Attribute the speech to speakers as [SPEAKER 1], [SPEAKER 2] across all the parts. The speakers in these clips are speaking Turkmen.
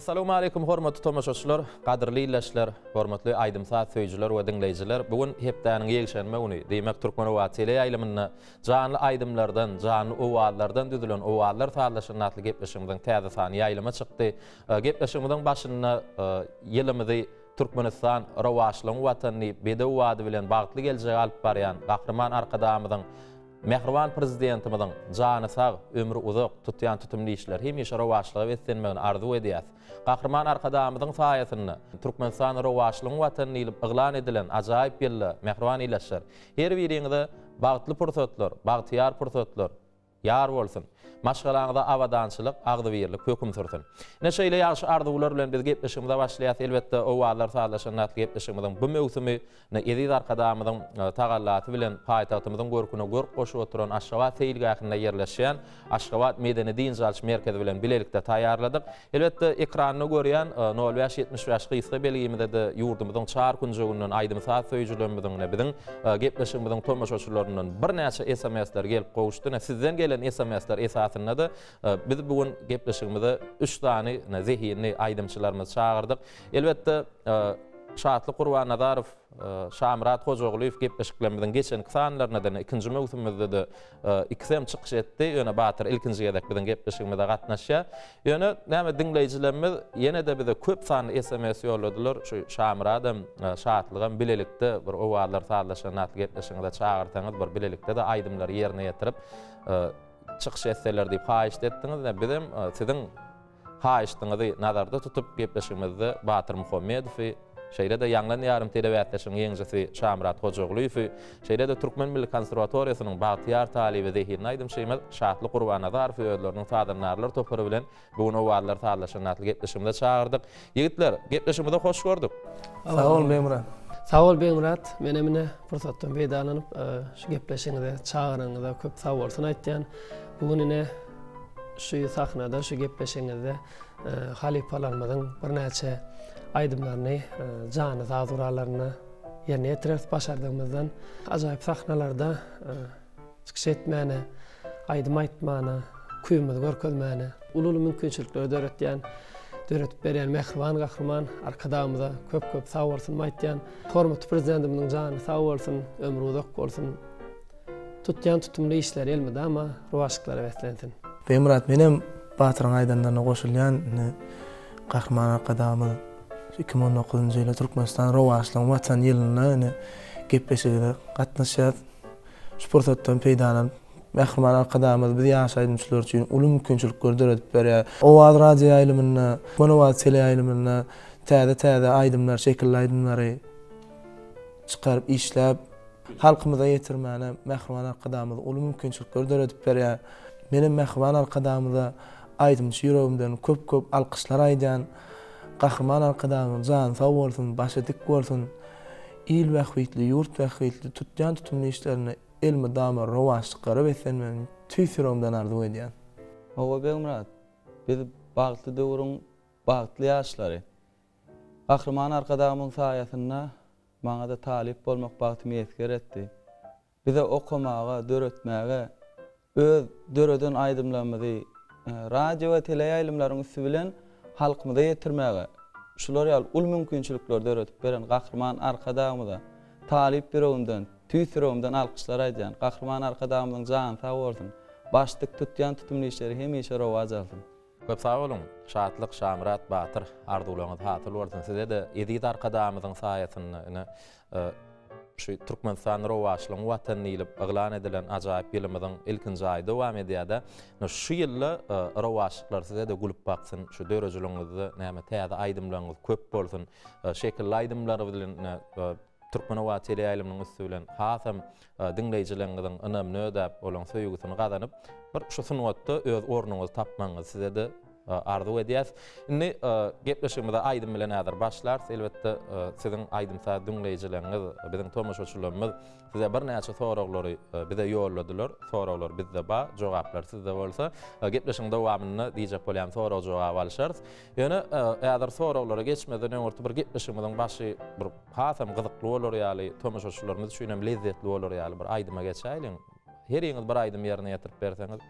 [SPEAKER 1] Essalawmaleýkum hormatly tomaşaçylar, gadyrly ildeşler, hormatly aýdym-saz söýüjiler we diňleýjiler. Bu gün hepdäniň ýekşenbe güni, diýmek Türkmenobat teleýaýlymynda janly aýdymlardan, janly owazlardan düzülen Owazlar sazlaşygynda atly gepleşigimiziň täze sany ýaýlyma çykdy. Gepleşigimiziň başynda ýylymyzy Türkmenistan, rowaçlygyň Watany diýip, bedew bady bilen bagtly geljege alyp barýan Gahryman Arkadagymyzyň, mähriban Prezidentimiziň jany sag, ömri uzak, tutýan tutumly işleri hemişe rowaçlyga beslenmegini arzuw edýäs. Gahryman Arkadagymyzyň saýasynda Türkmenistan rowaçlygyň Watany diýlip yglan edilen ajaýyp ýylda, mähriban ildeşler, her biriňize bagtly pursatlar, bagtyýar pursatlar, Ýar bolsun! Maşgalaňyza abadançylyk, agzybirlik höküm sürsün! Ine şeýle ýagşy arzuwlar bilen biz gepleşigimize başlaýas. Elbetde, Owazlar sazlaşanda atly gepleşigimiziň bu möwsümi eziz Arkadagymyzyň tagallasy bilen paýtagtymyzyň görküne görk goşup oturan Aşgabat seýilgähinde ýerleşýän Aşgabat medeni-dynç alyş merkezi bilen bilelikde taýýarladyk. Elbetde, ekranda görýän nol bäş 75 gysga belgimize-de ýurdumyzyň çar künjeginden aýdym-saz söýüjilerimiziň, ine, biziň gepleşigimiziň tomaşaçylaryndan birnäçe sms-ler gelip gowuşdy. Ine, sizden gelen sms-ler esasynda-da biz bu gün gepleşigimize üç sany, ine, zehinli aýdymçylarymyzy çagyrdyk. Elbetde, Şatlyk Gurbannazarow, Şamyrat Hojagulyýew gepleşiklerimiziň geçenki sanlarynda-da, ikinji möwsümimizde-de ikisem çykyş etdi. Ýöne Batyr ilkinji gezek biziň gepleşigimize gatnaşýar. Ýöne näme diňleýjilerimiz ýene-de bize köp sanly sms ýolladylar. Şu Şamyradam, Şatlygam bilelikde bir Owazlar sazlaşanda atly gepleşigiňize çagyrsaňyz bir bilelikde-de aýdymlary ýerine ýetirip çykyş etseler diýip haýyşt etdiňiz. Bizem siziň Haýyşdyňyzy nazarda tutup, gepleşigimizde Batyr Muhammedowy, şeýle-de Ýaňlan ýarym telebäsleşigiň ýeňijisi Şamyrat Hojagulyýewi, şeýle-de Türkmen milli konserwatoriýasynyň bagtyýar talyby zehinli aýdymçymyz Şatlyk Gurbannazarowy özleriniň sazandarlar topary bilen bu gün Owazlar sazlaşanda atly gepleşigimize çagyrdyk. Ýigitler, gepleşigimize hoş gördük.
[SPEAKER 2] Sag bol Begmyrat.
[SPEAKER 3] Sag bol Begmyrat. Menem ine pursatdan peýdalanyp, şu gepleşigiňize çagyranyňyza köp sagbolsun aýtýan. Bu gün ine Şu sahnada, şu gepleşigiňizde halypalarymyzyň birnäçe aýdymlaryny janly saz gurallarynda ýerine ýetireris başardygymyzdan. Ajaýyp sahnalarda çykyş etmäne, aýdym aýtmana, küýümizi görkezmäne uly-uly mümkinçilikleri döretýän, döredip berýän mähriban Gahryman Arkadagymyza köp-köp sag bolsun aýtýan. Hormatly Prezidentimiziň jany sag bolsun, ömri uzak bolsun. Tutýan tutumly işleri elmydama rowaçlyklara beslensin.
[SPEAKER 2] Begmyrat menem Batyryň aýdanlaryna goşulýan indi Gahryman Arkadagymyz şu 2019-njy ýyly Türkmenistan rowaçlygyň Watany ýylynda indi gepleşigine gatnaşýas. Şu pursatdan peýdalanyp Mähriban Arkadagymyz biz ýaş aýdymçylar üçin uly mümkinçilikleri döredip berýär. Owaz radioýaýlymynda, Türkmen owazy teleýaýlymynda täze-täze aýdymlar, şekilli aýdymlary çykaryp işläp Halkymyza ýetirmäne Mähriban Arkadagymyz uly mümkinçilikleri döredip berýär. Menem Mähriban Arkadagymyza aýdymçy ýüregimden köp-köp alkyşlar aýdýan. Gahryman Arkadagymyzyň jany sag bolsun, başy dik bolsun! Il bähbitli, ýurt bähbitli tutýan tutumly işlerinde elmydama rowaçlyklara beslenmegini tüýs ýüregimden arzuw edýän.
[SPEAKER 4] Hawa Begmyrat, biz bagtly döwrüň bagtly ýaşlary. Gahryman Arkadagymyň saýasynda Maňa-da talyp bolmak bagty miýesger etdi. Bize okamaga, döretmäge, öz döreden aýdymlarymyzy radio we teleýaýlymlaryň üsti bilen halkymyza ýetirmäge şular ýaly uly mümkinçilikleri döredip beren Gahryman Arkadagymyza talyp ýüregimden, tüýs ýüregimden alkyşlar aýdýan. Gahryman Arkadagymyzyň jany sag bolsun! Baş dik tutýan tutumly işleri hemişe rowaç alsyn!
[SPEAKER 1] Köp sag boluň! Şatlyk Şamyrat Batyr arzuwlaryňyz hasyl bolsun sizede eziz Arkadagymyzyň saýasynda ine şu Türkmenistan rowaçlygyň watany diýlip yglan edilen ajaýyp ýylymyzyň ilkinji aýy dowam edýärde ine şu ýylda rowaçlyklar sizede gülüp baksyn şu dörejiligiňizde näme täze aýdymlaryňyz köp bolsun şekilli aýdymlar bilen Türkmenoba teleýaýlymynyň üsti bilen hasam diňleýjileriňiziň ynamyny ödäp, olaryň söýgüsini gazanyp, bir şu sungatda öz ornuňyzy tapmagyňyzy size-de arzuw edýäs. Indi gepleşigimize aýdym bilen häzir başlarys. Elbetde, siziň aýdym-saz diňleýjileriňiz, biziň tomaşaçylarymyz size birnäçe soraglary bize ýolladylar. Soraglar bizde bar, jogaplar sizde bolsa. Gepleşigiň dowamynda diýjek bolýan sorag-jogap alyşarys. Ýöne häzir soraglara geçmezden öňürti bir gepleşigimiziň başy bir hasam gyzykly bolar ýaly, tomaşaçylarymyz üçin hem lezzetli bolar ýaly bir aýdyma geçäýeliň. Heriňiz bir aýdym ýerine ýetirip berseňiz.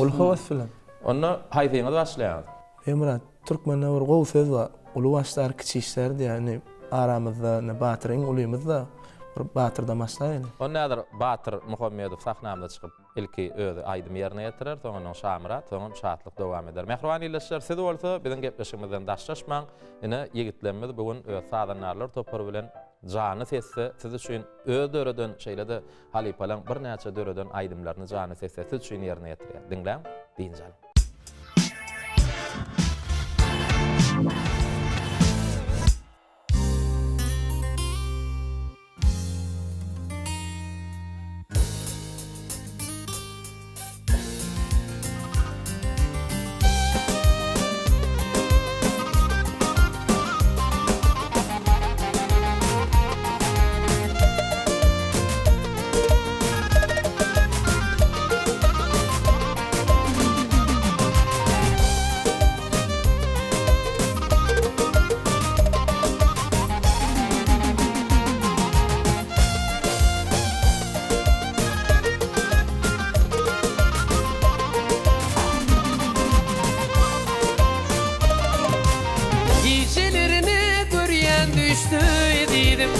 [SPEAKER 2] Uly höwes bilen.
[SPEAKER 1] Onda haýsyňyz başlaýaňyz?
[SPEAKER 2] Begmyrat, türkmende bir gowy söz bar, Uly başlar, kiçi işler diýýär. Indi aramyzda indi Batyr iň ulymyz-da, bir Batyrdan başlaýaly.
[SPEAKER 1] Onda häzir Batyr Muhammedow sahnamyza çykyp, ilki özi aýdym ýerine ýetirer, soňundan Şamyrat, soňam Şatlyk dowam eder. Mähriban ildeşler, siz bolsa biziň gepleşigimizden daşlaşmaň. Ine, ýigitlerimiz bu gün öz sazandarlar topary bilen janly sesde siz üçin öz döreden, şeýle-de halypalaň birnäçe döreden aýdymlaryny janly sesde siz üçin ýerine ýetirýär. Diňläň, dynç alyň.
[SPEAKER 5] Gijelerine görýän düşde ezizim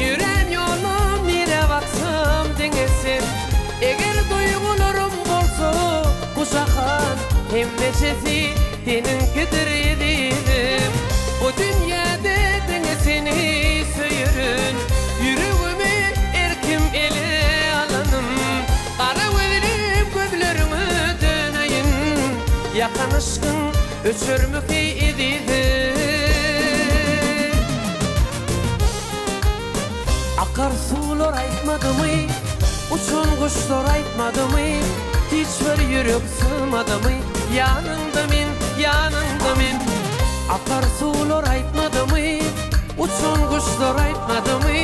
[SPEAKER 5] Ýörän ýolum nirä baksam diňe sen Eger duýgularym bolsa bu jahan Hemmejesi seniňkidir ezizim Bu dünýäde diňe seni söýerin Ýüregimi erkim ele alanym Gara gözlim gözleriňe döneýin Ýakan yşkyň öçermiki ezizim. Akar suwlar aýtmadymy, Uçan guşlar aýtmadymy, Hiç bir ýürek sygmadymy, Ýanyňda men, ýanyňda men. Akar suwlar aýtmadymy, Uçan guşlar aýtmadymy,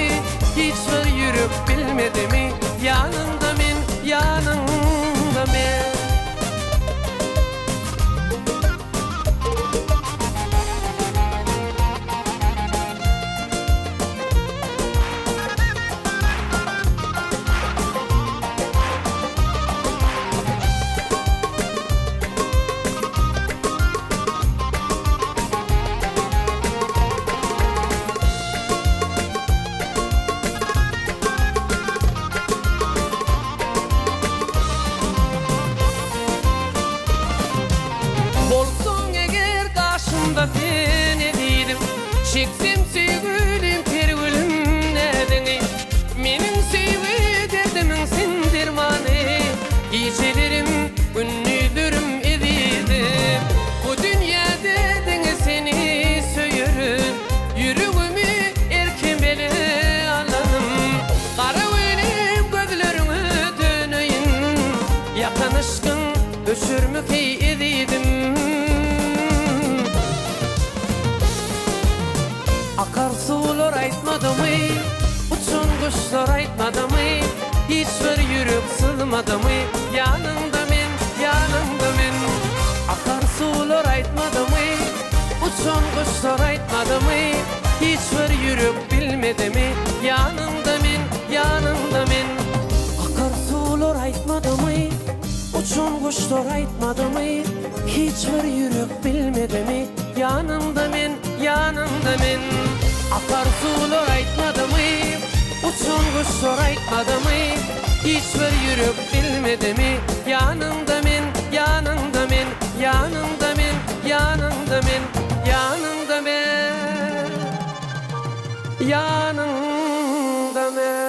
[SPEAKER 5] Hiç bir ýürek bilmedimi, Ýanyňda men, ýanyňda men. Bolsaň eger gaşymda sen ezizim, Çeksem söýgülim pergülüm näziňi. Meniň söýgi derdimiň sen dermany, Gijelerim, gündizlerim ezizim. Bu dünýäde diňe seni söýerin, Ýüregimi erkin bele alanym. Gara welin gözleriňe döneýin, Ýakan yşkyň öçürmi heý ezizim. Akar suwlar aýtmadymy, Uçan guşlar aýtmadymy, Hiç bir ýürek syzmadymy, Ýanyňda men, ýanyňda men. Akar suwlar aýtmadymy, Uçan guşlar aýtmadymy, Hiç bir ýürek bilmedimi, Ýanyňda men, ýanyňda men. Akar suwlar aýtmadymy, Uçan guşlar aýtmadymy, Hiç bir ýürek bilmedimi, Ýanyňda men, ýanyňda men. Akar suwlar aýtmadymy, Uçan guşlar aýtmadymy, Hiç bir ýürek bilmedimi, Ýanyňda men, ýanyňda men, Ýanyňda men, ýanyňda men, Ýanyňda men, Ýanyňda men.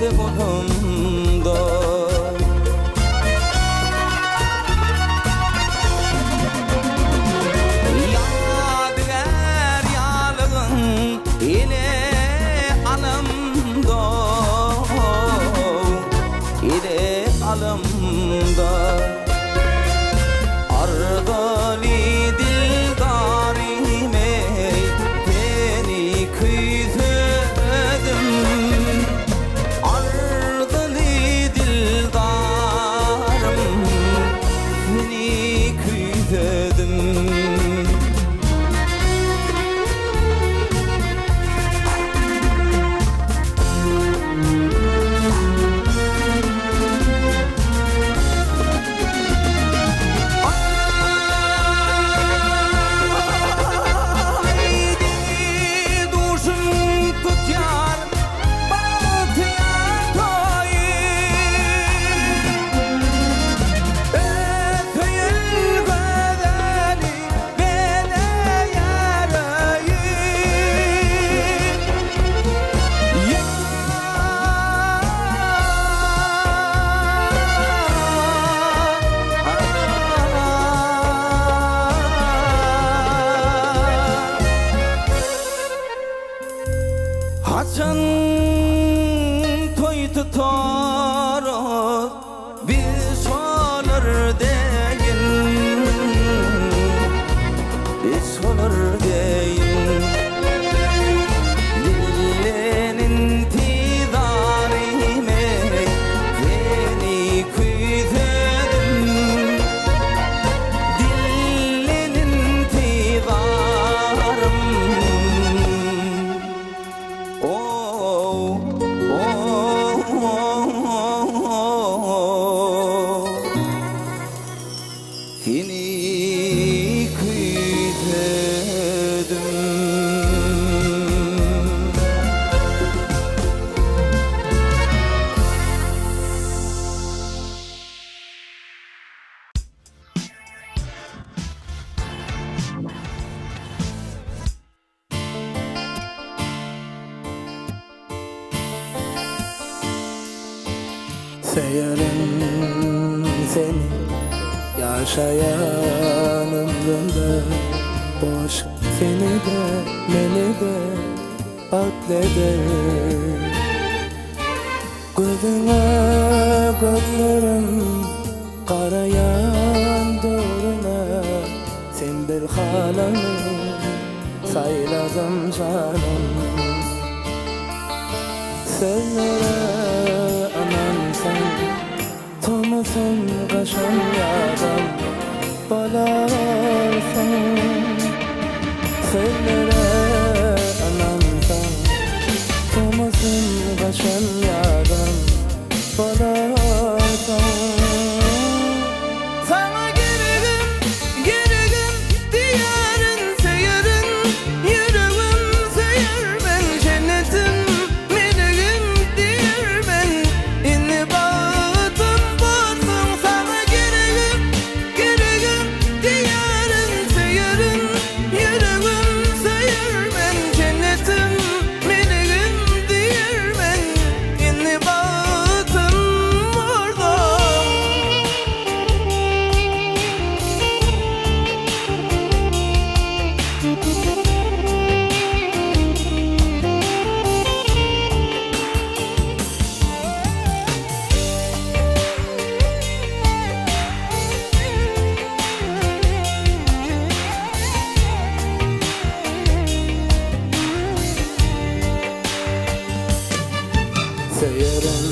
[SPEAKER 4] Ýokdy golumda. Ýadygär ýalygyň ele alamda, Ele alamda. Arzyly dildarym eý, seni küýsedim. Arzyly dildarym, seni küýsedim. Aý duşum tutýar bagtyýar toýy. Söýül gözeli bezeýär öýi. Haçan toý tutarys biz şolar deýin Biz şolar deýin Dillen intizarym eý, seni küýsedim. Dillen intizarym. Oh, oh, oh, Seni küýsedim.
[SPEAKER 2] Söýerin seni ýaşaýan ömrümde Goş seni-de, meni-de bagtly eder. Gözüňe gözlerim garaýan döwrüne Sen bir halamy saýladym janym. Sözlere ynansaň tomusam gyşam ýazam bolarsyň. Sözlere ynansaň tomusam gyşam ýazam bolarsyň.
[SPEAKER 5] Saňa geregim, geregim diýerin, söýerin, ýüregim söýer men, jennetim, melegim diýer men, indi bagtym borsuň. Saňa geregim, geregim diýerin, söýerin, ýüregim söýer men, jennetim, melegim diýer men, indi bagtym borsuň.
[SPEAKER 2] Söýerin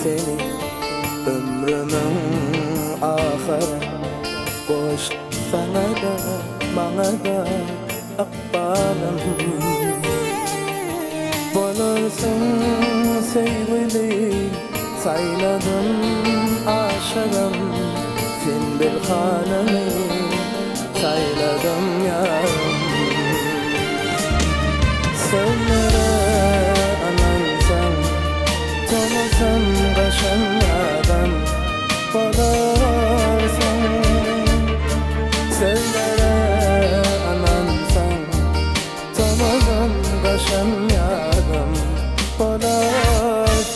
[SPEAKER 2] seni ömrümiň ahyry Goş saňa-da, maňa-da ykbalym Bolarsyň söýgüli saýladym aşygym Sen bil hanymy saýladym ýarym Sözlere ynansaň tomusam gyşam ýazam bolarsyň Sözlere ynansaň tomusam gyşam ýazam bolarsyň.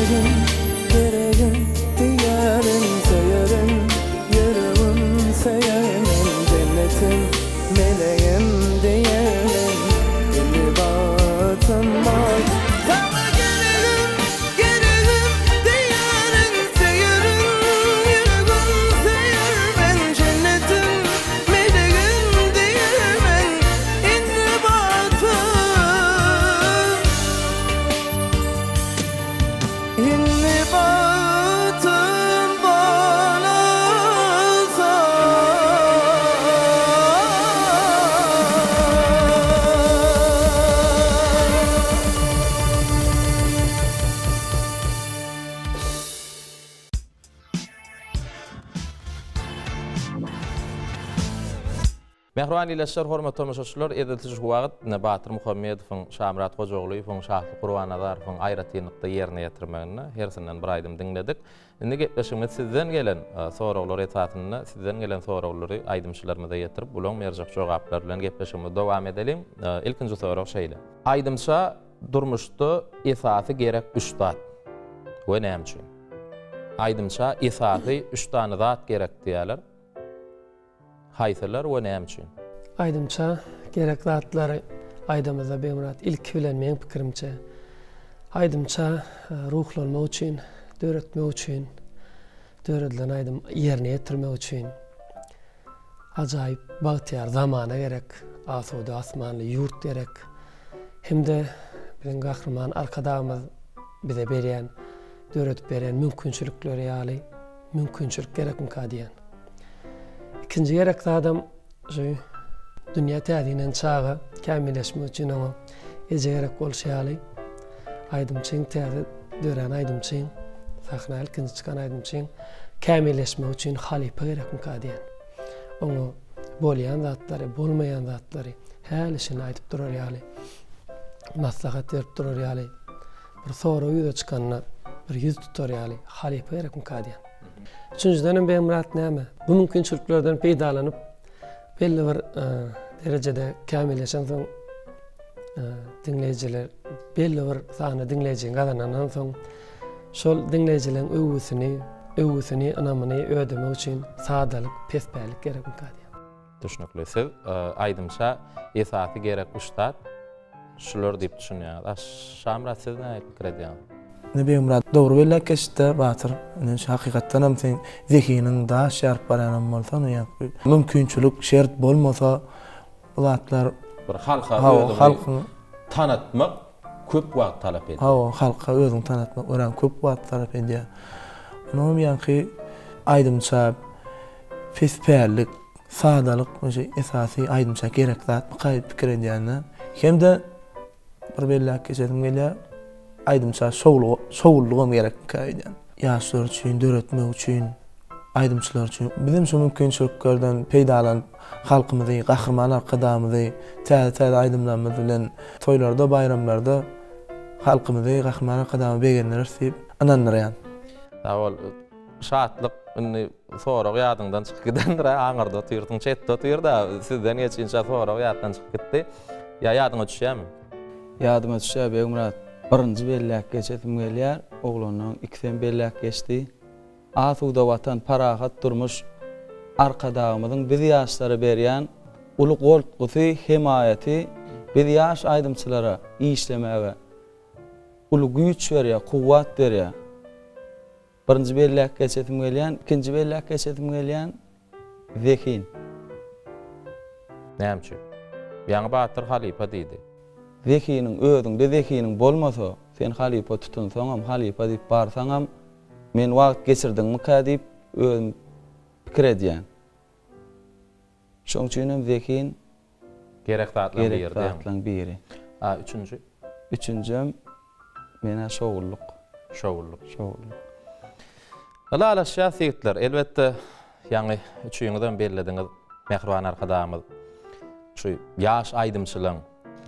[SPEAKER 5] Geregim, geregim diýerin söýerin Ýüregim söýer men jennetim, meleğim diýerin Indi bagtym bar. Saňa geregim, geregim diýerin söýerin Ýüregim söýer men jennetim, meleğim diýer men Indi bagtym. Indi bagtym bolsa.
[SPEAKER 1] Mähriban ildeşler, hormatly tomaşaçylar, edil şu wagt ine Batyr Muhammedowyň, Şamyrat Hojagulyýewiň, Şatlyk Gurbannazarowyň aýratynlykda ýerine ýetirmeginde hersinden bir aýdym diňledik. Indi gepleşigimiz sizden gelen soraglar esasynda sizden gelen soraglary aýdymçylarymyza ýetirip, bulaň berjek jogaplary bilen gepleşigimizi dowam edeliň. Ilkinji sorag şeýle. Aýdymça durmuşda esasy gerek üç zat we näme üçin? Aýdymça esasy üç sany zat gerek diýýärler. Haýsylar we näme üçin?
[SPEAKER 3] Aýdymça gerek zatlary aýdamyzda Begmyrat ilki bilen meň pikirimçe aýdymça ruhlanmak üçin, döretmek üçin, döredilen aýdym ýerine ýetirmek üçin ajaýyp bagtyýar zamana gerek, asuda asmanly ýurt gerek hem-de biziň Gahryman Arkadagymyz bize berýän, döredip berýän mümkinçilikleri ýaly mümkinçilik gerekmika diýýän. Ikinji gerek zadam şu dünýä täze inen çaga kämilleşmek üçin oňa eje gerek bolşy ýaly aýdymçyň täze dörän aýdymçyň sahna ilkinji çykan aýdymçyň kämilleşmek üçin halypa gerekmika diýýän. Oňa bolýan zatlary, bolmaýan zatlary häli-şindi aýdyp durar ýaly, maslahat berip durar ýaly, bir sorag ýüze çykanda bir ýüz tutar ýaly halypa gerekmika diýýän. Üçünjidenem Begmyrat näme? Bu mümkinçiliklerden peýdalanyp, belli bir derejede kämilleşensoň, diňleýjiler belli bir sany diňleýjini gazanandan soň, şol diňleýjileriň öwgüsini, öwgüsini, ynamyny ödemek üçin sadalyk, pespällik gerekmika diýýän.
[SPEAKER 1] Düşnükli. Siz aýdymça esasy gerek üç zat şular diýip düşünýäňiz. A Şamyrat siz nähili pikir edýäňiz?
[SPEAKER 2] Ine Begmyrat dogry belläp geçdi Batyr. Ine şu hakykatdan hem seň zehiniň daş ýaryp barýanam bolsa ine ýaňky mümkinçilik, şert bolmasa bu zatlar
[SPEAKER 1] Bir halka özüňi tanatmak köp wagt talap edýär.
[SPEAKER 2] Hawa, halka özüňi tanatmak örän köp wagt talap edýär. Onuňam ýaňky aýdymça Pespällik, sadalyk şu esasy aýdymça gerek zatmyka diýip pikir edýän-de. Hem-de bir belläp geçesim gelýär, aýdymça şowlulygam gerekmikä öýdýän. Ýaşlar üçin, döretmek üçin, aýdymçylar üçin. Bizem şu mümkinçiliklerden peýdalanyp, halkymyzy, Gahryman Arkadagymyzy täze-täze aýdymlarymyz bilen toýlarda, baýramlarda halkymyzy, Gahryman Arkadagymyzy begendireris diýip ynandyrýan.
[SPEAKER 1] Sag bol. Şatlyk indi sorag ýadyňdan çykyp gidendir a aňyrda otyrsyň çetde otyrda sizden geçinçä sorag ýatdan çykyp gitdi. Ýa ýadyňa düşýärmi?
[SPEAKER 4] Ýadyma düşýär Begmyrat. Birinji belläp geçesim gelýär, oglanlaň ikisem belläp geçdi. Asuda Watan, parahat durmuş Arkadagymyzyň biz ýaşlara berýän uly goltgusy, hemaýaty biz ýaş aýdymçylara işlemäge uly güýç berýär, kuwwat berýär. Birinji belläp geçesim gelýän, ikinji belläp geçesim gelýän zehin.
[SPEAKER 1] Näme üçin? Ýaňy Batyr halypa diýdi.
[SPEAKER 4] Zehiniň, özüňde zehiniň bolmasa, sen halypa tutunsaňam, halypa diýip barsaňam, men wagt geçirdiňmikä diýip özüm pikir edýän. Şoň üçin hem zehin
[SPEAKER 1] Gerek zatlaryň biri.
[SPEAKER 4] Gerek zatlaryň biri.
[SPEAKER 1] A üçünji?
[SPEAKER 4] Üçünjem menä şowlulyk.
[SPEAKER 1] Şowlulyk.
[SPEAKER 4] Şowlulyk.
[SPEAKER 1] Ylalaşýas ýigitler. Elbetde ýaňy üçüňizem bellediňiz Mähriban Arkadagymyz şu ýaş aýdymçylaň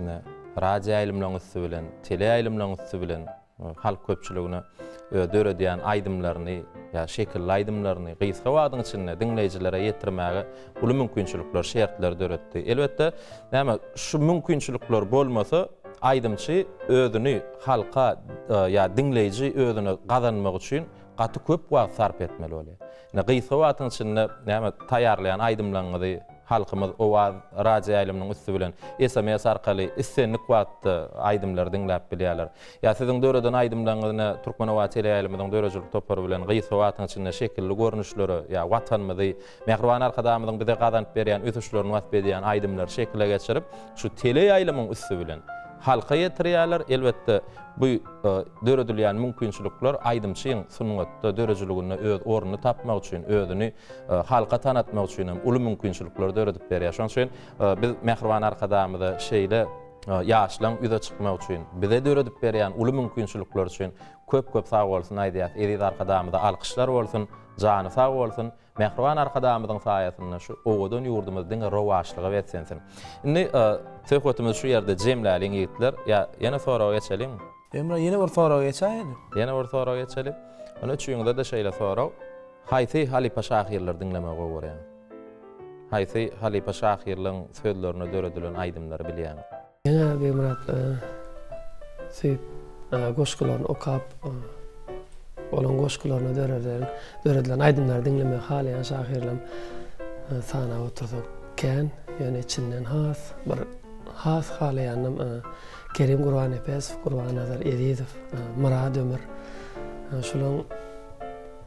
[SPEAKER 1] ine radioýaýlymlaryň üsti bilen, teleýaýlymlaryň üsti bilen halk köpçüligine öz döredýän aýdymlaryny ýa şekilli aýdymlaryny gysga wagtyň içinde diňleýjilere ýetirmäge uly mümkinçilikler, şertler döretdi. Elbetde, näme, şu mümkinçilikler bolmasa, Aýdymçy özüni halka ýa diňleýji özüne gazanmak üçin gaty köp wagt sarp etmeli bolýar. Ine gysga wagtyň içinde näme taýýarlaýan aýdymlaryňyzy halkymyz Owaz radioýaýlymynyň üsti bilen sms arkaly islendik wagtda aýdymlary diňläp bilýärler. Ýa siziň döreden aýdymlaryňyzy ine Türkmen-Owaz teleýaýlymyzyň döredijilik topary bilen gysga wagtyň içinde şekilli görnüşlere ýa Watanymyzy, Mähriban Arkadagymyzyň bize gazanyp berýän ösüşlerini wasp edýän aýdymlary şekile geçirip, şu teleýaýlymyň üsti bilen halka ýetirýärler. Elbetde, bu döredilýän mümkinçilikler aýdymçyň sungatda, döredijiliginde öz ornuny tapmak üçin, özüni halka tanatmak üçin hem uly mümkinçilikleri döredip berýär. Şonuň üçin biz mähriban Arkadagymyza şeýle ýaşlaryň ýüze çykmagy üçin, bize döredip berýän uly mümkinçilikleri üçin köp-köp sagbolsun aýdýarys. Eziz Arkadagymyza alkyşlar bolsun, jany sag bolsun! Mähriban Arkadagymyzyň saýasynda şu owadan ýurdumyz diňe rowaçlyga beslensin. Indi söhbetimizi şu ýerde jemläliň ýigitler. Ýa ýene soraga geçeliňmi?
[SPEAKER 2] Emre ýene bir soraga geçäýeli.
[SPEAKER 1] Ýene bir soraga geçeli. Onda üçüňize-de şeýle sorag. Haýsy halypa şahyrlary diňlemegi gowy görýäňiz? Haýsy halypa şahyrlaryň sözlerine döredilen aýdymlary bilýäňiz?
[SPEAKER 3] Ýene Begmyrat söýüp goşgularyny okap, olaň goşgularyna döredilen, döredilen aýdymlary diňlemegi halaýan şahyrlam sanap otursak kän. Ýöne içinden has bir has halaýanym Kerim Gurbannepesow, Gurbannazar Ezizow, Myrat Ömür. Şulaň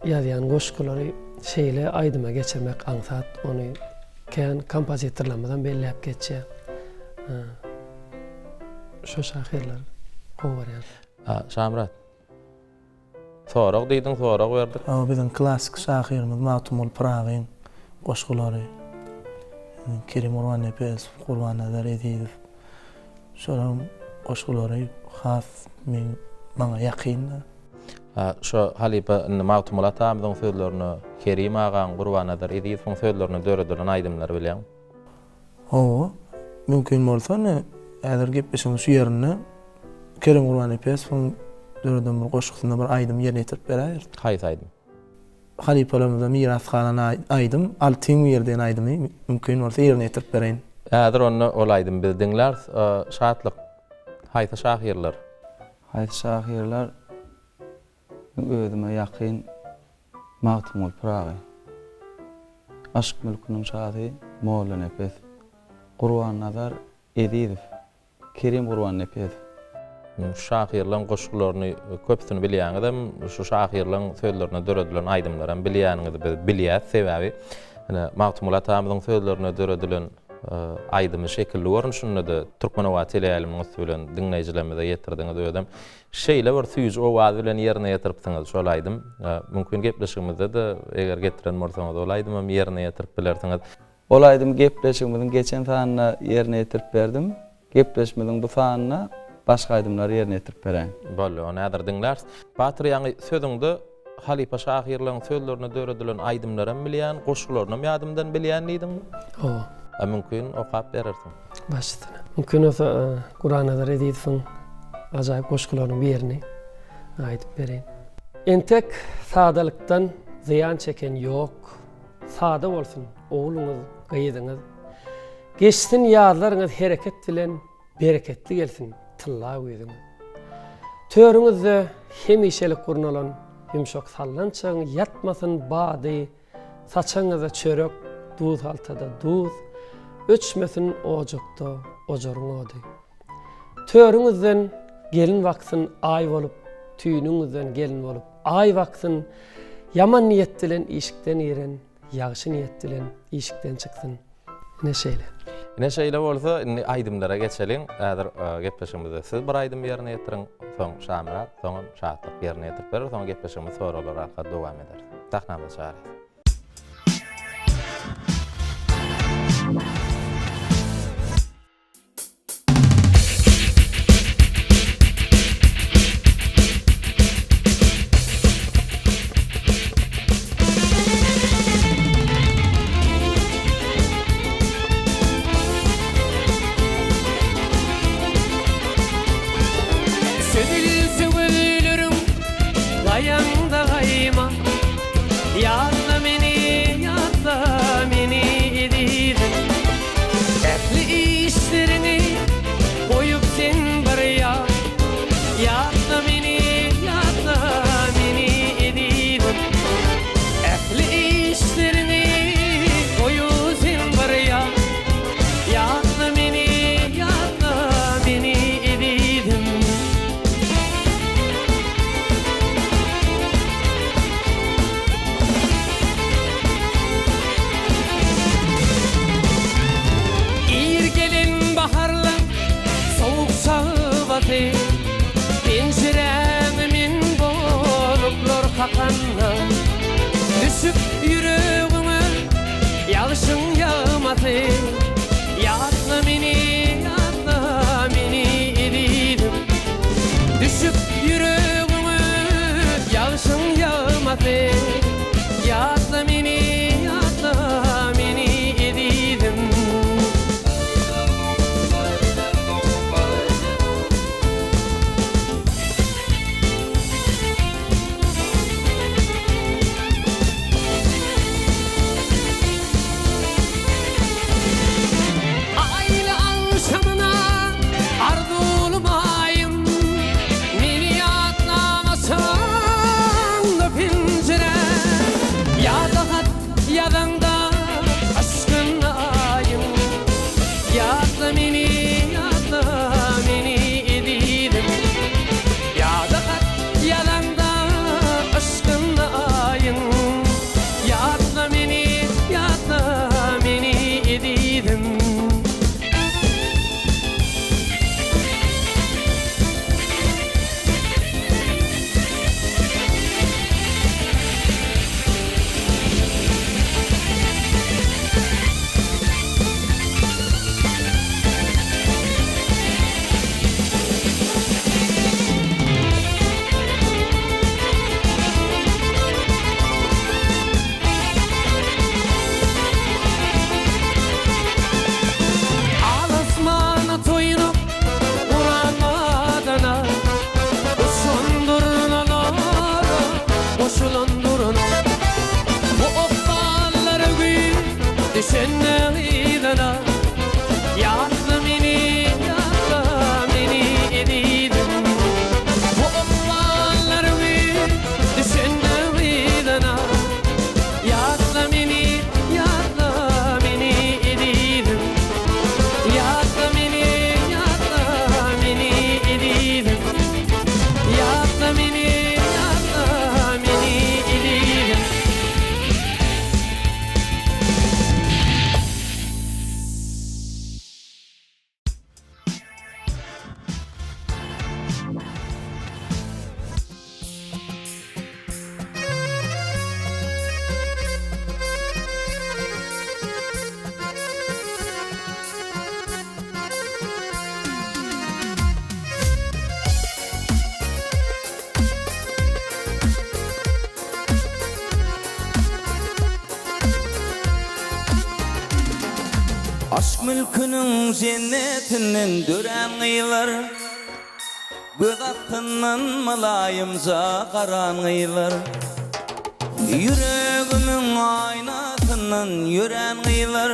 [SPEAKER 3] ýazýan goşgulary şeýle aýdyma geçirmek aňsat. Ony Kän kompozitorlarymyzam belläp geçýär. Şo şahyrlary gowy görýän.
[SPEAKER 1] Şamyrat. Sorag diýdiň, sorag berdik.
[SPEAKER 2] Hawa, biziň klassyk şahyrymyz Magtymguly Pyragyň goşgulary, Kerim Gurbannepesow, Gurbannazar Ezizow şolaryň goşgulary has meň maňa ýakyn-da.
[SPEAKER 1] Şo halypa indi Magtymguly atamyzyň sözlerine, Kerim agaň, Gurbannazar Ezizowyň sözlerine döredilen aýdymlary bilýäňmi?
[SPEAKER 2] Hawa, mümkin bolsa indi häzir gepleşigiň şu ýerinde Kerim Gurbannepesowyň döreden bir goşgusynda bir aýdym ýerine ýetirip beräýeris.
[SPEAKER 1] Haýsy aýdym?
[SPEAKER 2] Halypalarymyzdan miras galan aýdym Altyň biri diýen aýdymy mümkin bolsa ýerine ýetirip bereýin.
[SPEAKER 1] Häzir onda ol aýdymy biz diňläris. Şatlyk, haýsy şahyrlar?
[SPEAKER 4] Haýsy şahyrlar özüme ýakyn Magtymguly Pyragy, Yşk mülküniň şasy Mollanepes, Gurbannazar Ezizow, Kerim Gurbannepesow.
[SPEAKER 1] Şu şahyrlaryň goşgularyny köpüsini bilýäňizem, şu şahyrlaryň sözlerine döredilen aýdymlaram bilýäniňizi biz bilýäs. Sebäbi ine Magtymguly atamyzyň sözlerine döredilen aýdymy şekilli görnüşinde-de Türkmenobat teleýaýlymynyň üsti bilen diňleýjilerimize ýetirdiňiz. Özem şeýle bir süýji owaz bilen ýerine ýetiripsiňiz şol aýdym. Mümkin gepleşigimizde-de eger getiren bolsaňyz ol aýdymam ýerine ýetirip bilersiňiz.
[SPEAKER 4] Ol aýdymy gepleşigimiziň geçen sanynda ýerine ýetirip berdim. Gepleşimiziň bu sanynda başga aýdymlary ýerine ýetirip beräýin.
[SPEAKER 1] Boldy, ony häzir diňläris. Batyr ýaňy sözüňde halypa şahyrlaryň sözlerine döredilen aýdymlaram bilýän, goşgularynam ýadymdan bilýän diýdiňmi?
[SPEAKER 3] Hawa.
[SPEAKER 1] A mümkin okap berersiň.
[SPEAKER 3] Baş üstüne. Mümkin bolsa Gurannazar Ezizowyň ajaýyp goşgularynyň birini aýdyp bereýin. Entek sadalykdan zyýan çeken ýok. Sada bolsun ogluňyz, gyzyňyz. Geçsin ýazlaryňyz hereket bilen, Bereketli gelsin tylla güýzüňiz. Törüňizde hemişelik gurnalan Ýumşak sallançagyň ýatmasyn bady, Saçagyňyzda çörek, duzhaltada duz, Öçmesin ojakda ojaryň ody. Törüňizden gelin baksyn aý bolup, Tüýnüňizden gelin bolup aý baksyn, Ýaman niýet bilen işikden giren, Ýagşy niýet bilen işikden çyksyn. Ine şeýle.
[SPEAKER 1] Ine şeýle bolsa indi aýdymlara geçeliň. Häzir gepleşigimizde siz bir aýdym ýerine ýetiriň, soň Şamyrat, soňam Şatlyk ýerine ýetirip berer, soň gepleşigimizi soraglar arkaly dowam ederis. Sahnamyza çagyrýas.
[SPEAKER 5] Süzülse gözleriň gaýaňda gaýma Ýatla meni, ýatla meni ezizim. Ähli işleriňi goýup sen bir ýana. ýasy. Ýatla meni, ýatla meni ezizim. Aýly agşamyna arzuwly maýym, Meni ýatlamasaň-da penjirä, Ýa-da hat ýazaňda yşkyň aýym, Ýatla meni, ýatla meni ezizim. Ýa-da hat ýazaňda yşkyň aýyň, Ýatla meni, ýatla meni ezizim. Al asmana toýunyp guran badana, Uçan durnalara goşulan durna. Bu ykballara güýz düşende yzyna, Ýatla meni, ýatla meni ezizim. Bu ykballara güýz düşende yzyna, Ýatla meni, ýatla meni ezizim. Ýatla meni, ýatla meni ezizim. Ýatla meni, ýatla meni ezizim.
[SPEAKER 6] Aşk mülküniň jennetinden dörän gyzlar, Göz astyndan mylaýymja garan gyzlar, Ýüregimiň aýnasyndan ýörän gyzlar,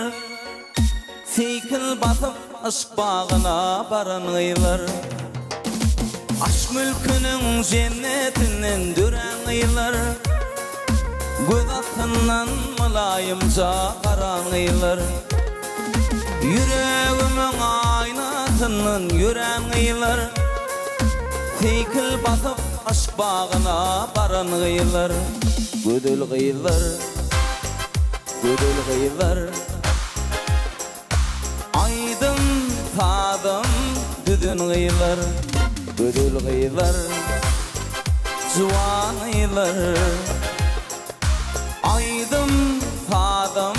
[SPEAKER 6] Seýkil basyp yşk bagyna baran gyzlar. Aşk mülküniň jennetinden dörän gyzlar, Göz astyndan mylaýymja garan gyzlar, Ýüregimiň aýnasyndan ýörän gyzlar, Seýkil basyp yşk bagyna baran gyzlar, Gözel gyzlar, gözel gyzlar. Aýdym sazam düzen gyzlar, Gözel gyzlar, juwan gyzlar. Aýdym sazam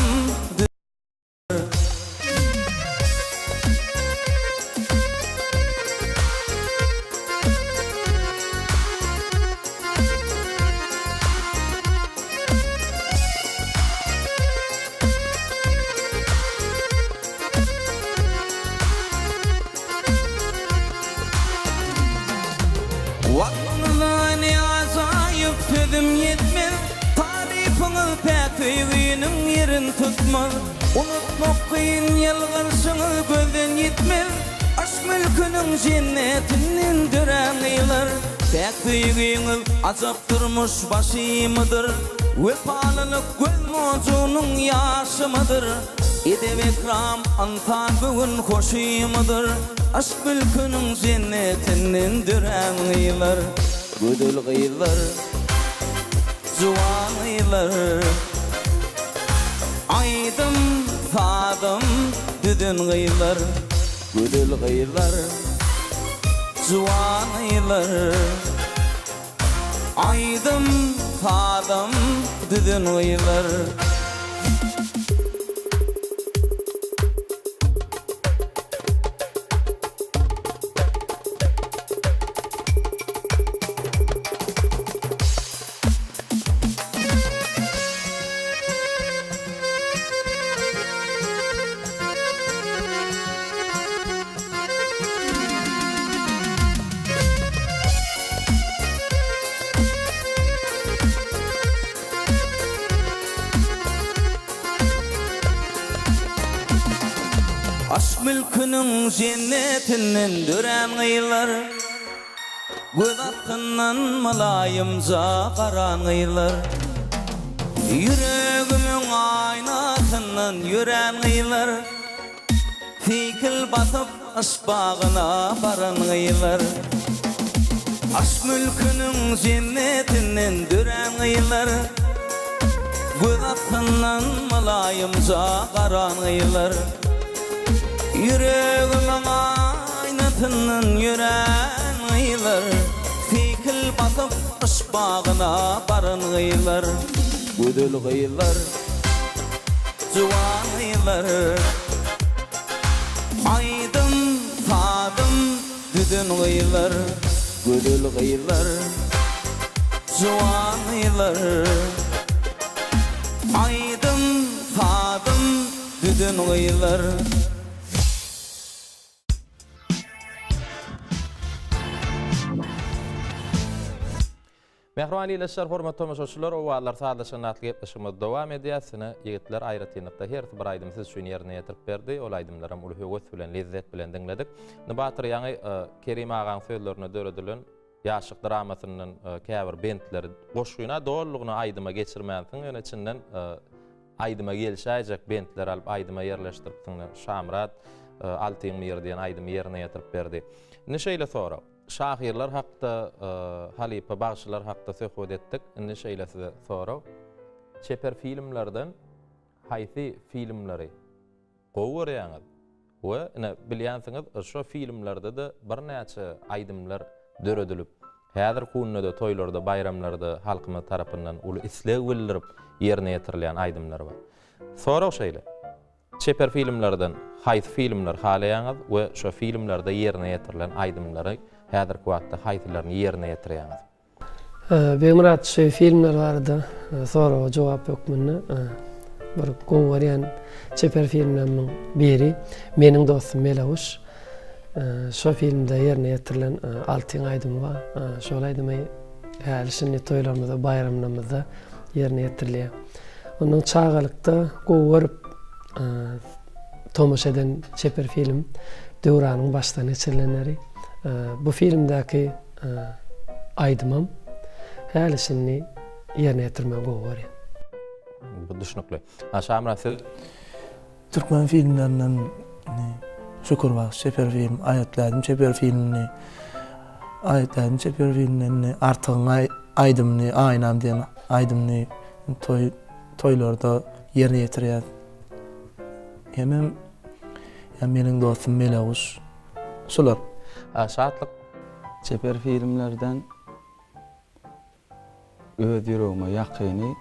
[SPEAKER 6] Waspyňyza ne ajaýyp sözüm ýetmez, Tarypyňyz päk söýginiň ýerin tutmaz. Unutmak kyn ýylgyrşyňyz gözden ýitmez, Yşk mülküniň jennetinden dörän gyzlar. Päk söýgiňiz ajap durmuş başymydyr, Wepalylyk göz monjugynyň ýaşymydyr. Edep-ekram ynsan göwün hoşymydyr, Yşk mülküniň jennetinden dörän gyzlar. Gözel gyzlar. Juwan gyzlar Aýdym sazym düzen gyzlar Gözel gyzlar Juwan gyzlar Aýdym sazym düzen gyzlar. Aşk mülküniň jennetinden dörän gyzlar, Göz astyndan mylaýymja garan gyzlar, Ýüregimiň aýnasyndan ýörän gyzlar, Seýkil basyp yşk bagyna baran gyzlar. Aşk mülküniň jennetinden dörän gyzlar, Göz astyndan mylaýymja garan gyzlar, Ýüregimiň aýnasyndan ýörän gyzlar, Seýkil basyp yşk bagyna baran gyzlar, Gözel gyzlar, juwan gyzlar, Aýdym, sazym düzen gyzlar, Gözel gyzlar, juwan gyzlar, Aýdym, sazym düzen gyzlar.
[SPEAKER 1] Mähriban ildeşler, hormatly tomaşaçylar, Owazlar sazlaşan atly gepleşigimiz dowam edýär. Sine ýigitler aýratynlykda hersi bir aýdym siz üçin ýerine ýetirip berdi. Ol aýdymlaram uly höwes bilen, lezzet bilen diňledik. Indi Batyr ýaňy Kerim agaň sözlerine döredilen Ýaşlyk dramasyndan käbir bentleri goşgyna dolulygyna aýdyma geçirmänsiň, ýöne içinden aýdyma gelşäýjek bentleri alyp aýdyma ýerleşdiripsiň. Şamyrat Altyň biri diýen aýdymy ýerine ýetirip berdi. Indi şeýle sorag. Şahyrlar hakda, halypa bagşylar hakda söhbet etdik. Indi şeýle size sorag. Çeper filmlerden haýsy filmleri gowy görýäňiz? We ine bilýänsiňiz şo filmlerde-de birnäçe aýdymlar döredilip, häzirki günde-de toýlarda, baýramlarda halkymyz tarapyndan uly isleg bildirip ýerine ýetirilýän aýdymlar bar. Sorag şeýle. Çeper filmlerden haýsy filmleri halaýaňyz we şo filmlerde ýerine ýetirilen aýdymlary häzirki wagtda haýsylaryny ýerine ýetirýäňiz?
[SPEAKER 3] Begmyrat şu filmler barada soraga jogap hökmünde bir gowy görýän çeper filmlerimiň biri Meniň dostum Meleguş. Şo filmde ýerine ýetirilen Altyn aýdymy bar. Şol aýdymy häli-şindi toýlarymyzda, baýramlarymyzda ýerine ýetirilýär. Ondan çagalykda gowy görüp tomaşa eden çeper film Döwranyň başdan geçirilenleri. Bu filmdäki aýdymam häli-şindi ýerine ýetirmegi gowy görýän.
[SPEAKER 1] Bu düşnükli. Şamyrat siz?
[SPEAKER 2] Türkmen filmlerinden Şükür bagşy çeper film, Aýat lädim çeper filmini, Aýat lädim çeper filmlerini, Artygyň aýdymyny, Aýnam diýen aýdymyny toý toýlarda ýerine ýetirýäs. Hemem ýa meniň dostum Meleguş. Şular.
[SPEAKER 1] Şatlyk.
[SPEAKER 4] Çeper filmlerden Öz ýüregime ýakyny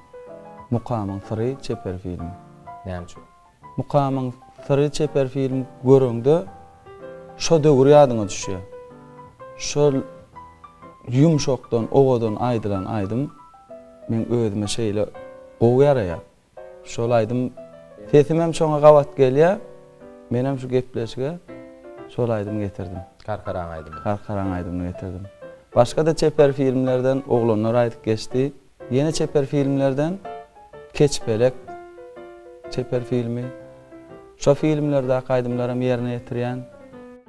[SPEAKER 4] Mukamyň syry çeper filmi.
[SPEAKER 1] Näme üçin?
[SPEAKER 4] Mukamyň syry çeper film göreňde şo döwür ýadyňa düşýär. Şol ýumşakdan owadan aýdylan aýdym meň özüme şeýle gowy ýaraýar. Şol aýdym sesimem şoňa gabat gelýär. Menem şu gepleşige şol aýdymy getirdim.
[SPEAKER 1] Karkaraň aýdymy.
[SPEAKER 4] Karkaraň aýdymyny getirdim. Başga-da çeper filmlerden oglanlar aýdyp geçdi. Ýene çeper filmlerden Keçpelek çeper filmi. Şo filmlerdäki aýdymlaram ýerine ýetirýän.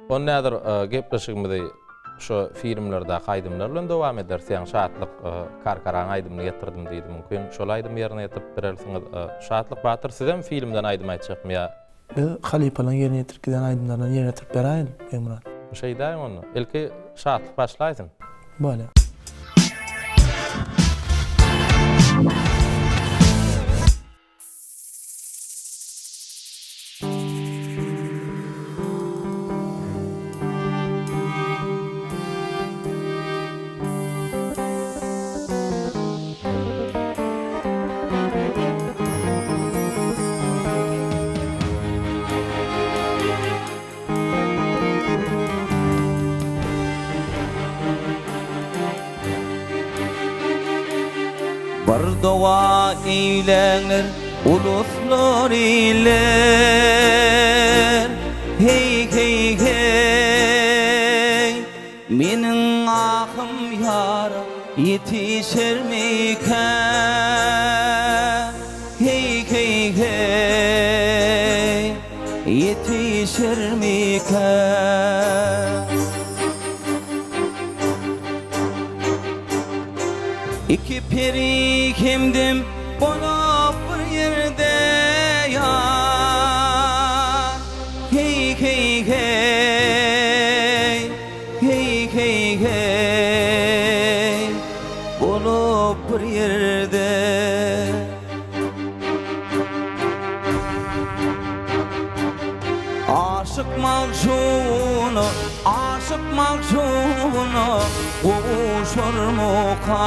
[SPEAKER 1] Onda häzir gepleşigimizi şo filmlerdäki aýdymlar bilen dowam ederis. Ýaňy Şatlyk Karkaraň aýdymyny getirdim diýdi. Mümkin şol aýdymy ýerine ýetirip berersiňiz. Şatlyk Batyr sizem filmden aýdym aýtjakmy ýa?
[SPEAKER 2] Biz halypalaryň ýerine ýetirip giden aýdymlaryndan ýerine ýetirip beräýeli, Begmyrat.
[SPEAKER 1] Şeýdäýiň onda. Ilki Şatlyk başlaýsyn.
[SPEAKER 2] Bolýar.
[SPEAKER 6] Bir doga eýläňler uluslar iller Heý heý heý Meniň ahym ýara ýetişermikä Heý heý heý Ýetişermikä. bilişermikä? Iki peri hemdem bolup bir ýerde ýar. Heý, heý, heý, heý, heý, heý, bolup bir ýerde. Aşyk magşuna, aşyk magşuna gowuşarmyka?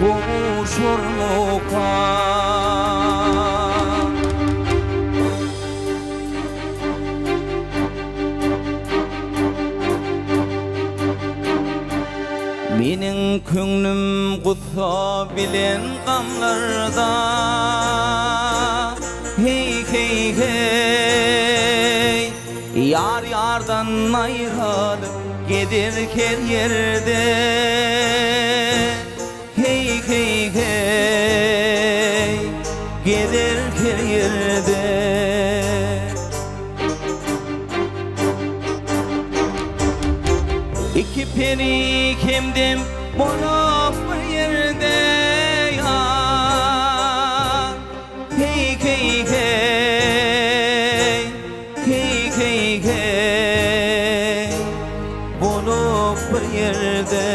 [SPEAKER 6] Gowuşarmyka? Meniň köňlüm gussa bilen gamlarda, Heý, heý, heý, Ýar ýardan aýralyp gezer her ýerde, Heý, heý, heý, gezer her ýerde. Iki peri hemdem bolup bir ýerde ýar. Heý, heý, heý, heý, heý, heý, bolup bir ýerde.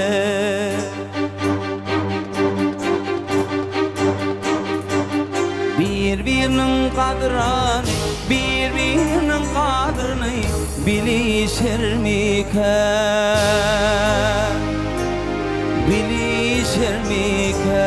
[SPEAKER 6] Bir-biriniň gadyryny, bir-biriniň gadyryny bilişermikä? Bilişermikä?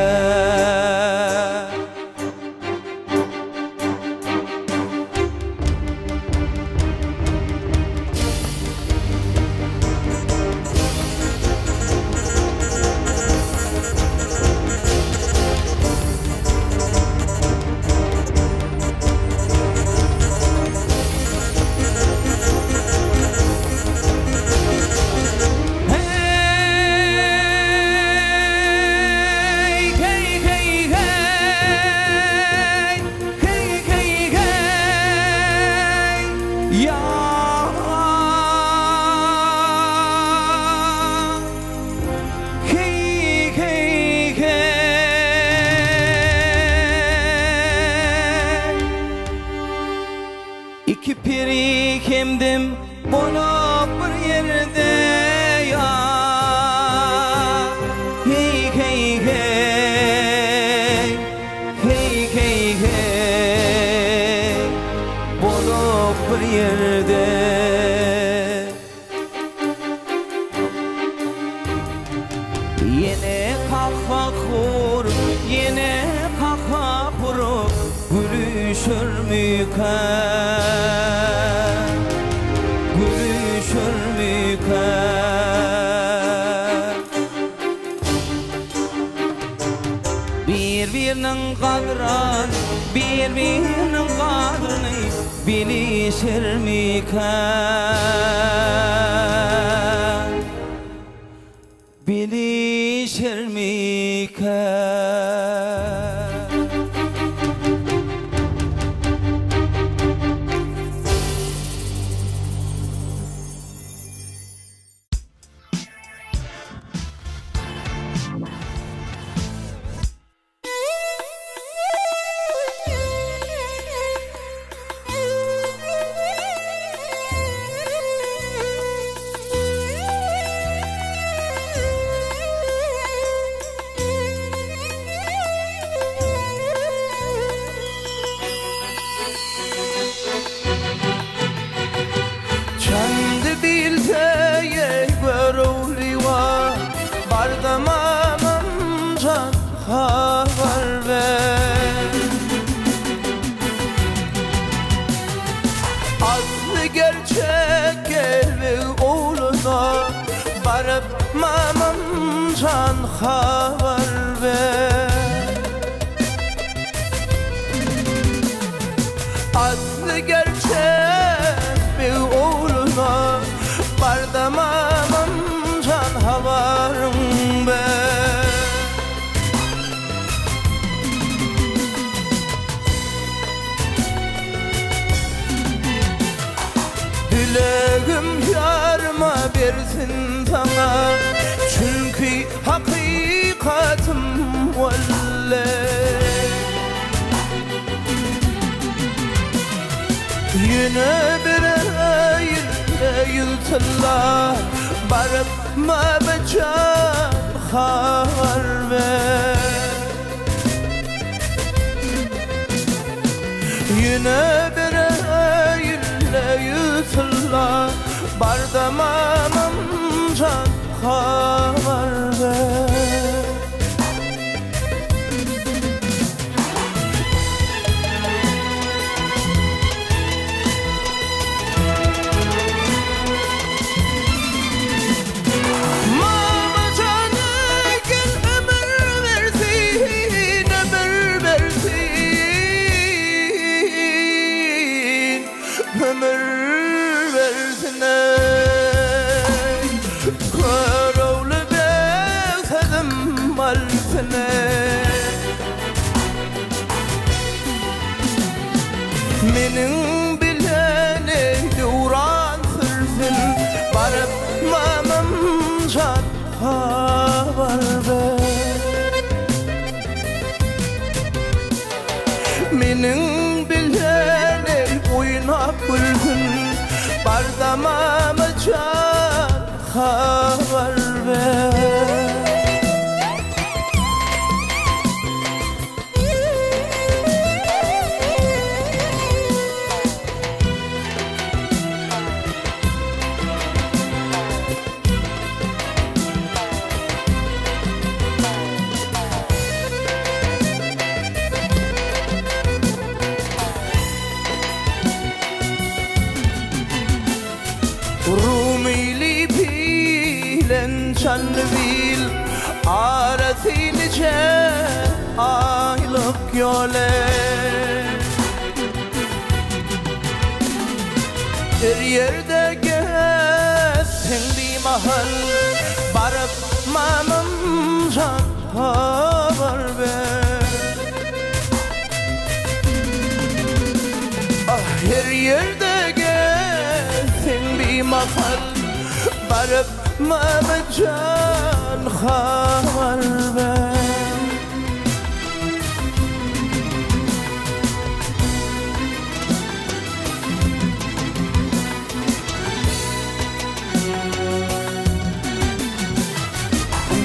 [SPEAKER 6] Hey, hey, hey, hey, hey, hey, hey, ya. Hey, hey, hey. Iki peri hemdem bolup bir ýerde ýar. Hey, hey, hey, hey, hey, hey, bolup bir ýerde. Ýene kaka urup, ýene kaka urup gülüşermikä? Gülüşermikä? Bir-biriniň gadryny, bir-biriniň gadryny bilişermikä? Bilişermikä?
[SPEAKER 2] Çendy bilse ýe görüwliwa Barda mamam jan habar ber. Asly gerçek gelbi ogluna Baryp mamam jan habar ber. Asly gerçek bir ogluna Barda mamam jan habaryň ber.
[SPEAKER 6] Ýene bereýin-le ýüz tylla Baryp Mamajan habar ber. Ýene bereýin-le ýüz tylla Bar-da mamamjan habar ber. Mamajan gel ömür bersin, ömür bersin, ömür bersin eý. Görogly beg sözüm bolsun eý. Meniň bilen eý döwran sürsün, Baryp mamam jan habar ber. Meniň bilen eý oýnap gülsün, Bar-da mama jan habar ber. Rumyly bilen Çandybil arasy niçe aýlyk ýol Her ýerde gezseň bimahal baryp mamam jan habar ber. Ah her ýerde gezseň bimahal Baryp mamajan habar ber.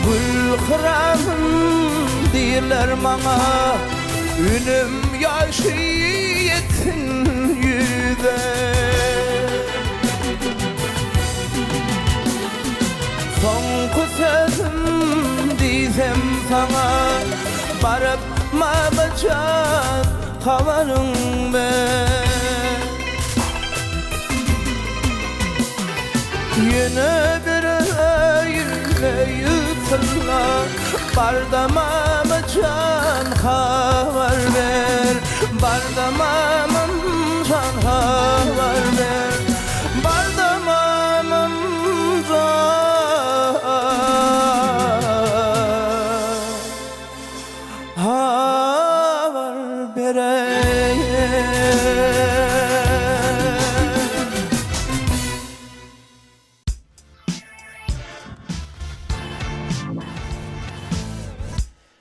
[SPEAKER 6] Gül hyramym diýrler maňa, Ünüm ýaşy ýetsin ýüze. Soňky sözüm diýsem saňa, Baryp mamajan habaryň ber. Ýene bir öýüne ýykyla Barda mamajan habar ber Barda mamam jan habar ber Barda mamam jan Habar bereýin.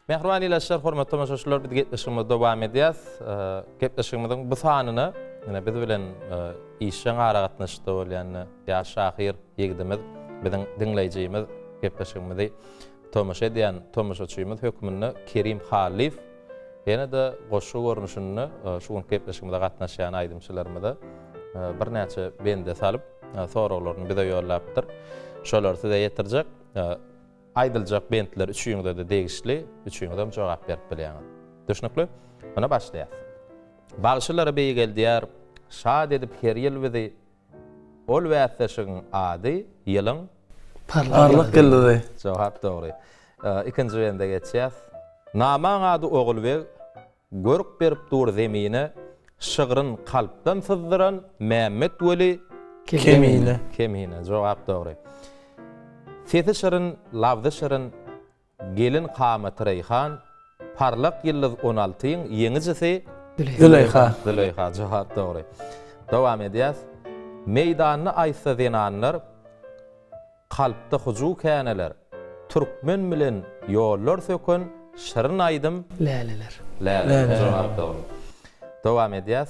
[SPEAKER 1] Mähriban ilaçlar, hormatly tomaşaçylar, biz gepleşigimizi dowam edýäs. Gepleşigimiziň bu sanyny ine biz bilen işjeň aragatnaşykda bolýan ýaş şahyr ýigidimiz, biziň diňleýjimiz gepleşigimizi Tomaşa edýän tomaşaçymyz hökmünde Kerim Hallyýew ýene-de goşgy görnüşinde şu günki gepleşigimize gatnaşýan aýdymçylarymyza birnäçe bende salyp, soraglaryny bize ýollapdyr. Şolary size ýetirjek. Aýdyljak bentler üçüňize-de degişli, üçüňizem jogap berip bilýäňiz. Düşnükli? Onda başlaýas. Bagşylary beýgeldýär, şat edip her ýyl bizi, Ol bäsleşigiň ady ýylyň
[SPEAKER 2] Parlak ýyldyzy.
[SPEAKER 1] Jogap dogry. Ikinji bende geçýäs. Namaň ady Ogulbeg, Görk berip dur zemine, Şygryn kalpdan syzdyran Mämmet Weli.
[SPEAKER 2] Kemine.
[SPEAKER 1] Kemine. Jogap dogry. Sesi şirin, labzy şirin, Gelin kamaty Reýhan, Parlak ýyldyz on altyň ýeňijisi
[SPEAKER 2] Züleýha.
[SPEAKER 1] Züleýha, jogap dogry. Dowam edýäs. Meýdanda aýtsa zenanlar, Kalpda hyjuw käneler, Türkmen bilen ýollar söken Şirin aýdym
[SPEAKER 3] Läleler.
[SPEAKER 1] Läleler, jogap dogry. Dowam edýäs.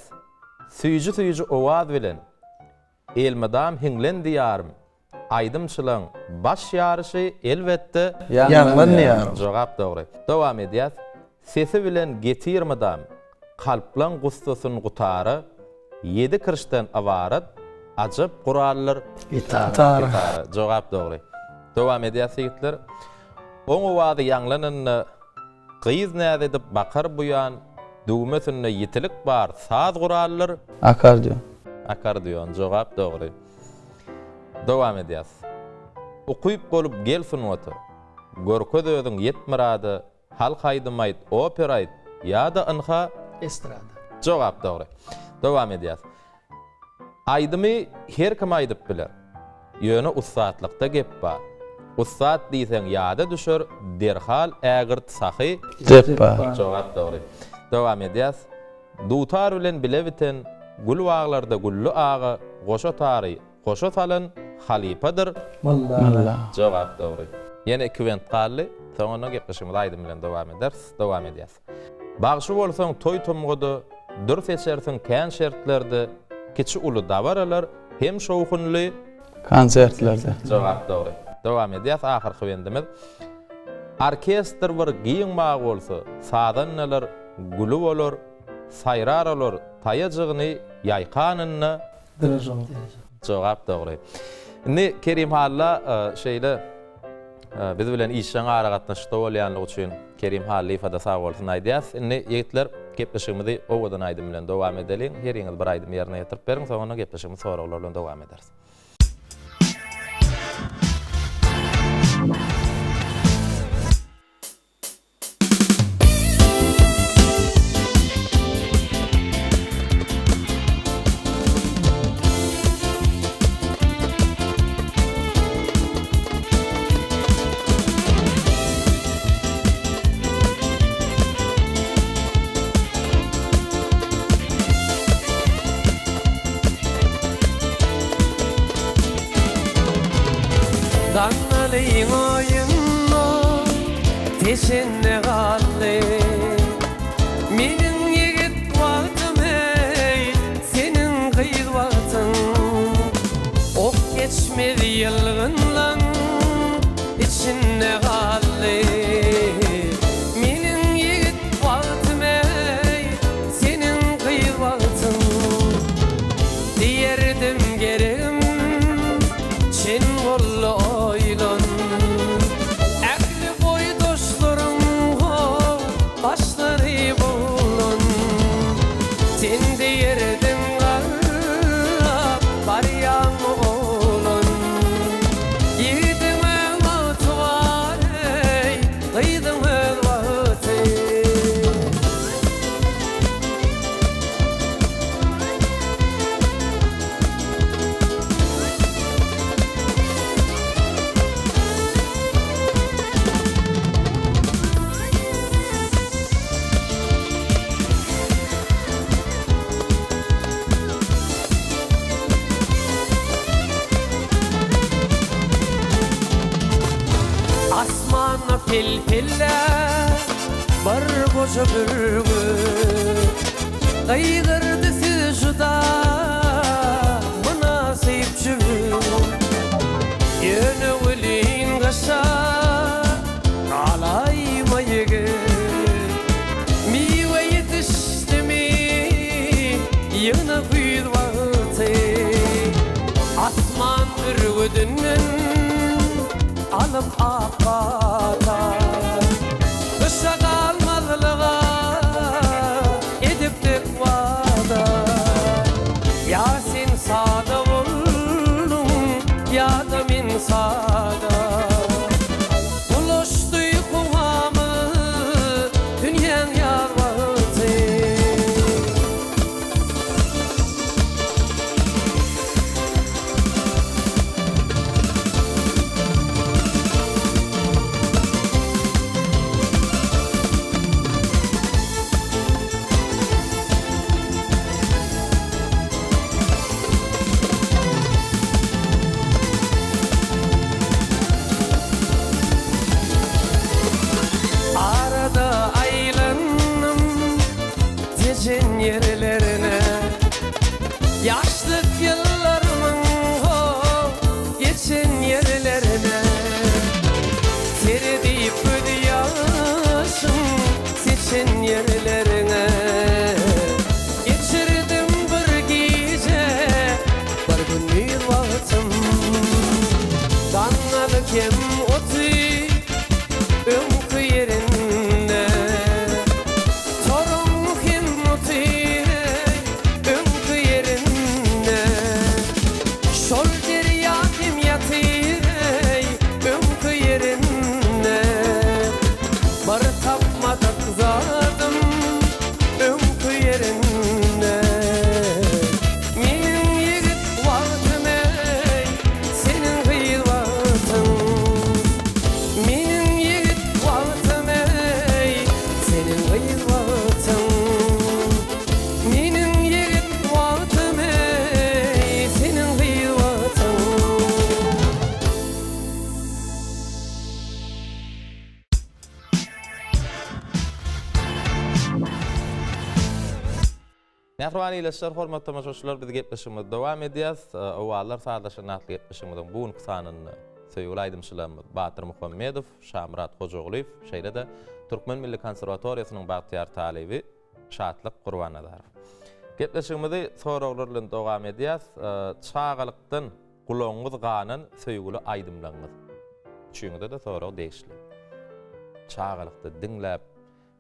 [SPEAKER 1] Süýji-süýji owaz bilen Elmydam hiňlen diýarym, aýdymçylaň baş ýaryşy, elbetde.
[SPEAKER 2] Ýaňlan diýarym.
[SPEAKER 1] Jogap dogry. Dowam edýäs. Sesi bilen getir mydam, kalplaň gussasyn gutara, ýedi kirşden ybarat, ajap guraldyr.
[SPEAKER 3] Gitara.
[SPEAKER 1] Gitara. Jogap dogry. Dowam edýäs ýigitler. Oň owazy ýaňlananda Gyz näz edip bakar buýan, Düwmesinde ýitilik bar, saz guraldyr.
[SPEAKER 4] Akkardeon.
[SPEAKER 1] Akkardeon, jogap dogry. Dowam edýäs. Ukyp bolup gel sungata, Görkez özüň ýet myrada, Halk aýdym aýt, opera aýt, Ýa-da ynha.
[SPEAKER 3] Estrada.
[SPEAKER 1] Jogap dogry. Dowam edýäs. Aýdymy her kim aýdyp biler. Ýöne ussatlykda gep bar. Ussat diýseň ýada düşer derhal ägirt sahy.
[SPEAKER 4] Jepbar.
[SPEAKER 1] Jogap dogry. Dowam edýäs. Dutar bilen bile biten gül baglarda Gülli aga goşa tary goşa salan halypadyr.
[SPEAKER 2] Molla.
[SPEAKER 1] Jogap dogry. Ýene iki bent galdy. Soňunda gepleşigimizi aýdym bilen dowam ederis. Dowam edýäs. Bagşy bolsaň toý-tomguda, Dür seçersiň kän şertlerde, Kiçi-uly dabaralar hem şowhunly.
[SPEAKER 4] Konsertlerde.
[SPEAKER 1] Jogap dogry. Dowam edýäs ahyrky bendimiz. Orkestr bir giň bag bolsa, Sazandalar güli bolar, Saýrar olar taýajygyny ýaýkanynda.
[SPEAKER 2] Dirižor.
[SPEAKER 1] Jogap dogry. Indi Kerim Halla şeýle biz bilen işjeň aragatnaşykda bolýanlygy üçin Kerim Hallyýewe-de sag bolsun aýdýas. Indi ýigitler gepleşigimizi owadan aýdym bilen dowam edeliň. Heriňiz bir aýdym ýerine ýetirip beriň, soňunda gepleşigimizi soraglar bilen dowam ederis.
[SPEAKER 5] Daňňalyň oýunda teşende galdy. Meniň ýigit wagtym eý, seniň gyz wagtyň. Ok geçmez ýylgynlaň içinde galdy. Meniň ýigit wagtym eý, seniň gyz wagtyň. Diýerdim geregim çyn boldy oýlan. Ähli boýdaşlaryň how başlary boglan. Sen diýerdiň garrap barýaňmy oglan. Ýigidiň öz wagty bar eý, gyzyň öz wagty. Asmanda pel-pelläp bir goja bürgüt Gygyrdy siz juda mynasyp jübüt Ýöne welin gyşa galaýma ýigit Miwe ýetişdimi ýygna güýz wagty Asman bürgüdinden alyp ak pata Gyşa galmazlyga edipdik wada. Ýa sen sada bolduň, ýa-da men sada. Bulaşdy howamyz dünýäň ýaz wagty.
[SPEAKER 1] Mähriban ildeşler, hormatly tomaşaçylar, biz gepleşigimizi dowam edýäs. Owazlar sazlaşan atly gepleşigimiziň bu günki sanynda söýgüli aýdymçylarymyz Batyr Muhammedow, Şamyrat Hojagulyýew, şeýle-de Türkmen milli konserwatoriýasynyň bagtyýar talyby Şatlyk Gurbannazarow. Gepleşigimizi soraglar bilen dowam edýäs. Çagalykdan gulagyňyz ganan söýgüli aýdymlaryňyz. Üçüňize-de sorag degişli. Çagalykda diňläp,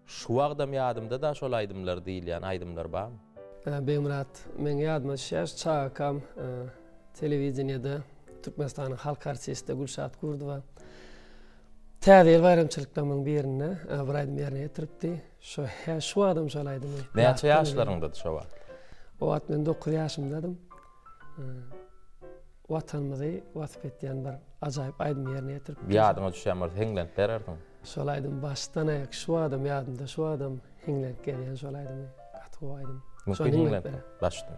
[SPEAKER 1] Şu wagtam ýadymda-da şol aýdymlar diýilýän aýdymlar barmy?
[SPEAKER 3] Begmyrat, meň ýadyma düşýär, şu çagakam telewideniýede Türkmenistanyň halk artisti Gülşat Gurdowa Täze ýyl baýramçylyklarymyzyň birinde bir aýdym ýerine ýetiripdi. Şo hä şu wagtam şol aýdymy.
[SPEAKER 1] Näçe ýaşlaryňdady şo wagt?
[SPEAKER 3] O wagt men 9 ýaşymdadym. Watanymyzy wasp etýän bir ajaýyp aýdymy ýerine ýetiripdi.
[SPEAKER 1] Ýadyňa düşýän bolsa hiňlenip bererdiň.
[SPEAKER 3] Şol aýdym başdan aýak şu wagtam ýadymda şu wagtam hiňlenip gelýän şol aýdymy gaty gowy aýdym.
[SPEAKER 1] Şony hiňlenip ber. Başdan.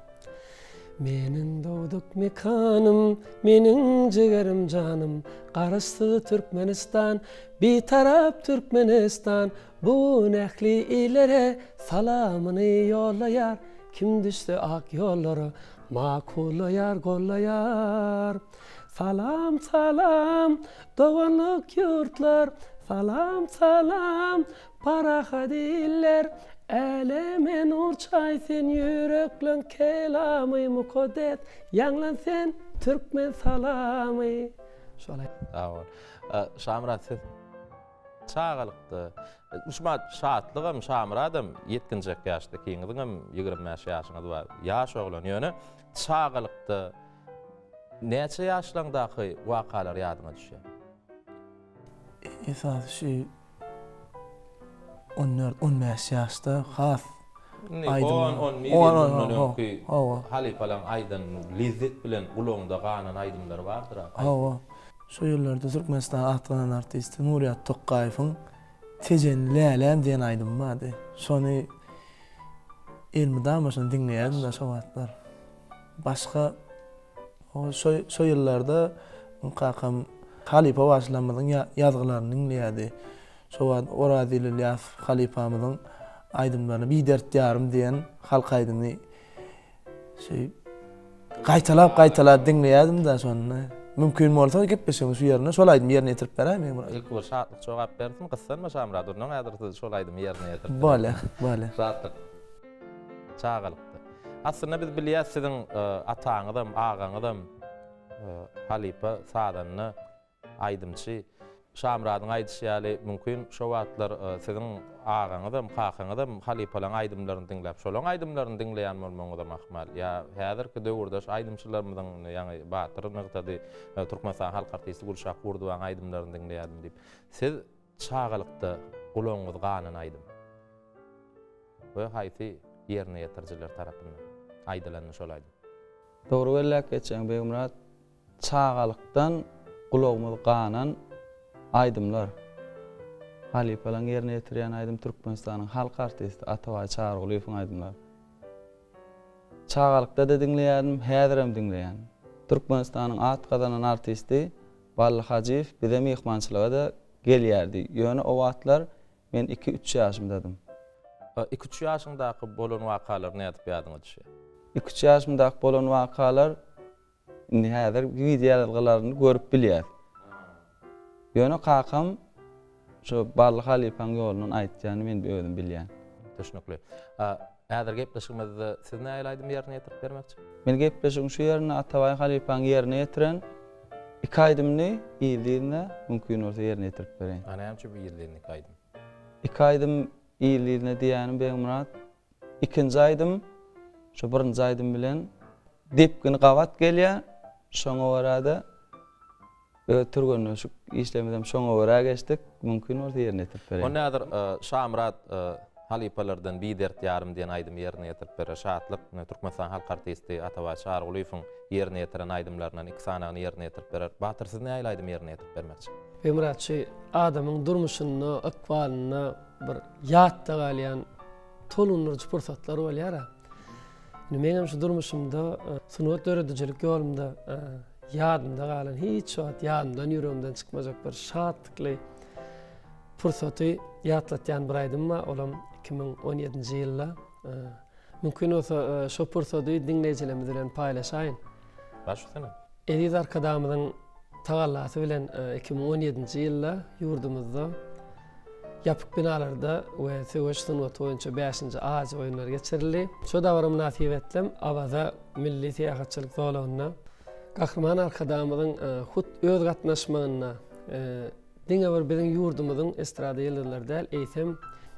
[SPEAKER 3] Meniň dogduk mekanym, meniň jigerim janym, Garaşsyz Türkmenistan, Bitarap Türkmenistan, Bu gün ähli illere salamyny ýollaýar, Kim düşse ak ýollara makullaýar, gollaýar. Salam salam doganlyk ýurtlar Salam salam parahat iller Äleme nur çaý sen ýürekleň kelamy Mukaddes ýaňlan sen türkmen salamy Şol.
[SPEAKER 1] Sag bol. Şamyrat siz çagalykda şumat şatlygam Şamyradam ýetginjek ýaşda ikiňiziňem 25 ýaşyňyz bar. Ýaş oglan ýöne çagalykda Näçe ýaşlaňdaky wakalar ýadyňa düşýär?
[SPEAKER 2] Esasy şu 14, 15 ýaşda has
[SPEAKER 1] aýdym. 10, 11 ýyl mundan öňki halypalaryň aýdan lezzet bilen gulagyňda galan aýdymlary bardyr-a.
[SPEAKER 2] Hawa. Şo ýyllarda Türkmenistanyň at gazanan artisti Nurýat Tokgaýewiň Tejenli läläm diýen aýdymy bardy. Şony elmydama şony diňleýärdim-de şo wagtlar. Başga şo şo ýyllarda kakam halypa bagşylarymyzyň ýazgylaryny diňleýärdi. Şo wagt Orazili Ylýasow halypamyzyň aýdymlaryny Bidert ýarym diýen halk aýdymyny şeý gaýtalap-gaýtalap diňleýärdim-de şonda. Mümkin bolsa gepleşigiň şu ýerinde şol aýdymy ýerine ýetirip beräý men.
[SPEAKER 1] Ilki bir Şatlyk jogap bersin, gyssanma Şamyrat, ondan häzir siz şol aýdymy ýerine ýetirip.
[SPEAKER 2] Bolýar, bolýar.
[SPEAKER 1] Şatlyk. Çagalykda. Aslynda biz bilýäs siziň ataňyzam, agaňyzam halypa sazanda, aýdymçy. Şamyradyň aýdyşy ýaly, mümkin şo wagtlar siziň agaňyzam, kakaňyzam halypalaň aýdymlaryny diňläp, şolaň aýdymlaryny diňleýän bolmagyňyzam ahmal. Ýa häzirki döwürdeş aýdymçylarymyzyň, ýaňy Batyr nygtady, Türkmenistanyň halk artisti Gülşah Gurdowaň aýdymlaryny diňleýärdim diýip. Siz çagalykda gulagyňyz ganan aýdym. We haýsy ýerine ýetirijiler tarapyndan aýdylandy şol aýdym?
[SPEAKER 4] Dogry belläp geçýäň Begmyrat. Çagalykdan gulagymyz ganan aýdymlar. Halypalaň ýerine ýetirýän aýdym Türkmenistanyň halk artisti Atabaý Çarygulyýewiň aýdymlary. Çagalykda-da diňleýärdim, häzirem diňleýän. Türkmenistanyň at gazanan artisti Bally Hajyýew bize myhmançylyga-da gelýärdi. Ýöne o wagtlar Men iki-üç ýaşymdadym.
[SPEAKER 1] Iki-üç ýaşyňdaky bolan wakalar nädip ýadyňa düşýär?
[SPEAKER 4] Iki-üç ýaşymdaky bolan wakalar indi häzir wideoýazgylaryny görüp bilýäs. Ýöne kakam şu Bally halypaň ýolundan aýtýany men özüm bilýän.
[SPEAKER 1] Düşnükli. Häzir gepleşigimizde siz nähili aýdym ýerine ýetirip bermekçi?
[SPEAKER 4] Men gepleşigiň şu ýerinde Atabaý halypaň ýerine ýetiren iki aýdymyny yzly-yzyna mümkin bolsa ýerine ýetirip bereýin.
[SPEAKER 1] A näme üçin bu yzly-yzyna iki aýdym?
[SPEAKER 4] Iki aýdym yzly-yzyna diýýänim Begmyrat, ikinji aýdym şu birinji aýdym bilen depgini gabat gelýär, şoňa görä-de Öz türgenleşik işlerimizem şoňa görä geçdik. Mümkin bolsa ýerine ýetirip bereýin.
[SPEAKER 1] Onda häzir Şamyrat halypalardan Bidert ýarym diýen aýdymy ýerine ýetirip berer. Şatlyk Türkmenistanyň halk artisti Atabaý Çarygulyýewiň ýerine ýetiren aýdymlaryndan iki sanagyny ýerine ýetirip berer. Batyr siz nähili aýdymy ýerine ýetirip bermekçi?
[SPEAKER 3] Begmyrat şu adamyň durmuşynda, ykbalynda bir ýatda galýan tolgundyryjy pursatlar bolýar-a. Indi meňem şu durmuşymda, sungat döredijilik ýolumda ýadymda galan, hiç wagt ýadymdan, ýüregimden çykmajak bir şatlykly pursaty ýatlatýan bir aýdym bar. Olam 2017-nji ýylda. Mümkin bolsa şo pursady diňleýjilerimiz bilen paýlaşaýyn.
[SPEAKER 1] Baş üstüne.
[SPEAKER 3] Eziz Arkadagymyzyň tagallasy bilen 2017-nji ýylda ýurdumyzda ýapyk binalarda we söweş sungaty boýunça bäşinji Aziýa oýunlary geçirildi. Şo dabara mynasybetli Awaza milli syýahatçylyk zolagynda Gahryman Arkadagymyzyň hut öz gatnaşmagynda Diňe bir biziň ýurdumyzyň estrada ýyldyzlary däl, eýsem,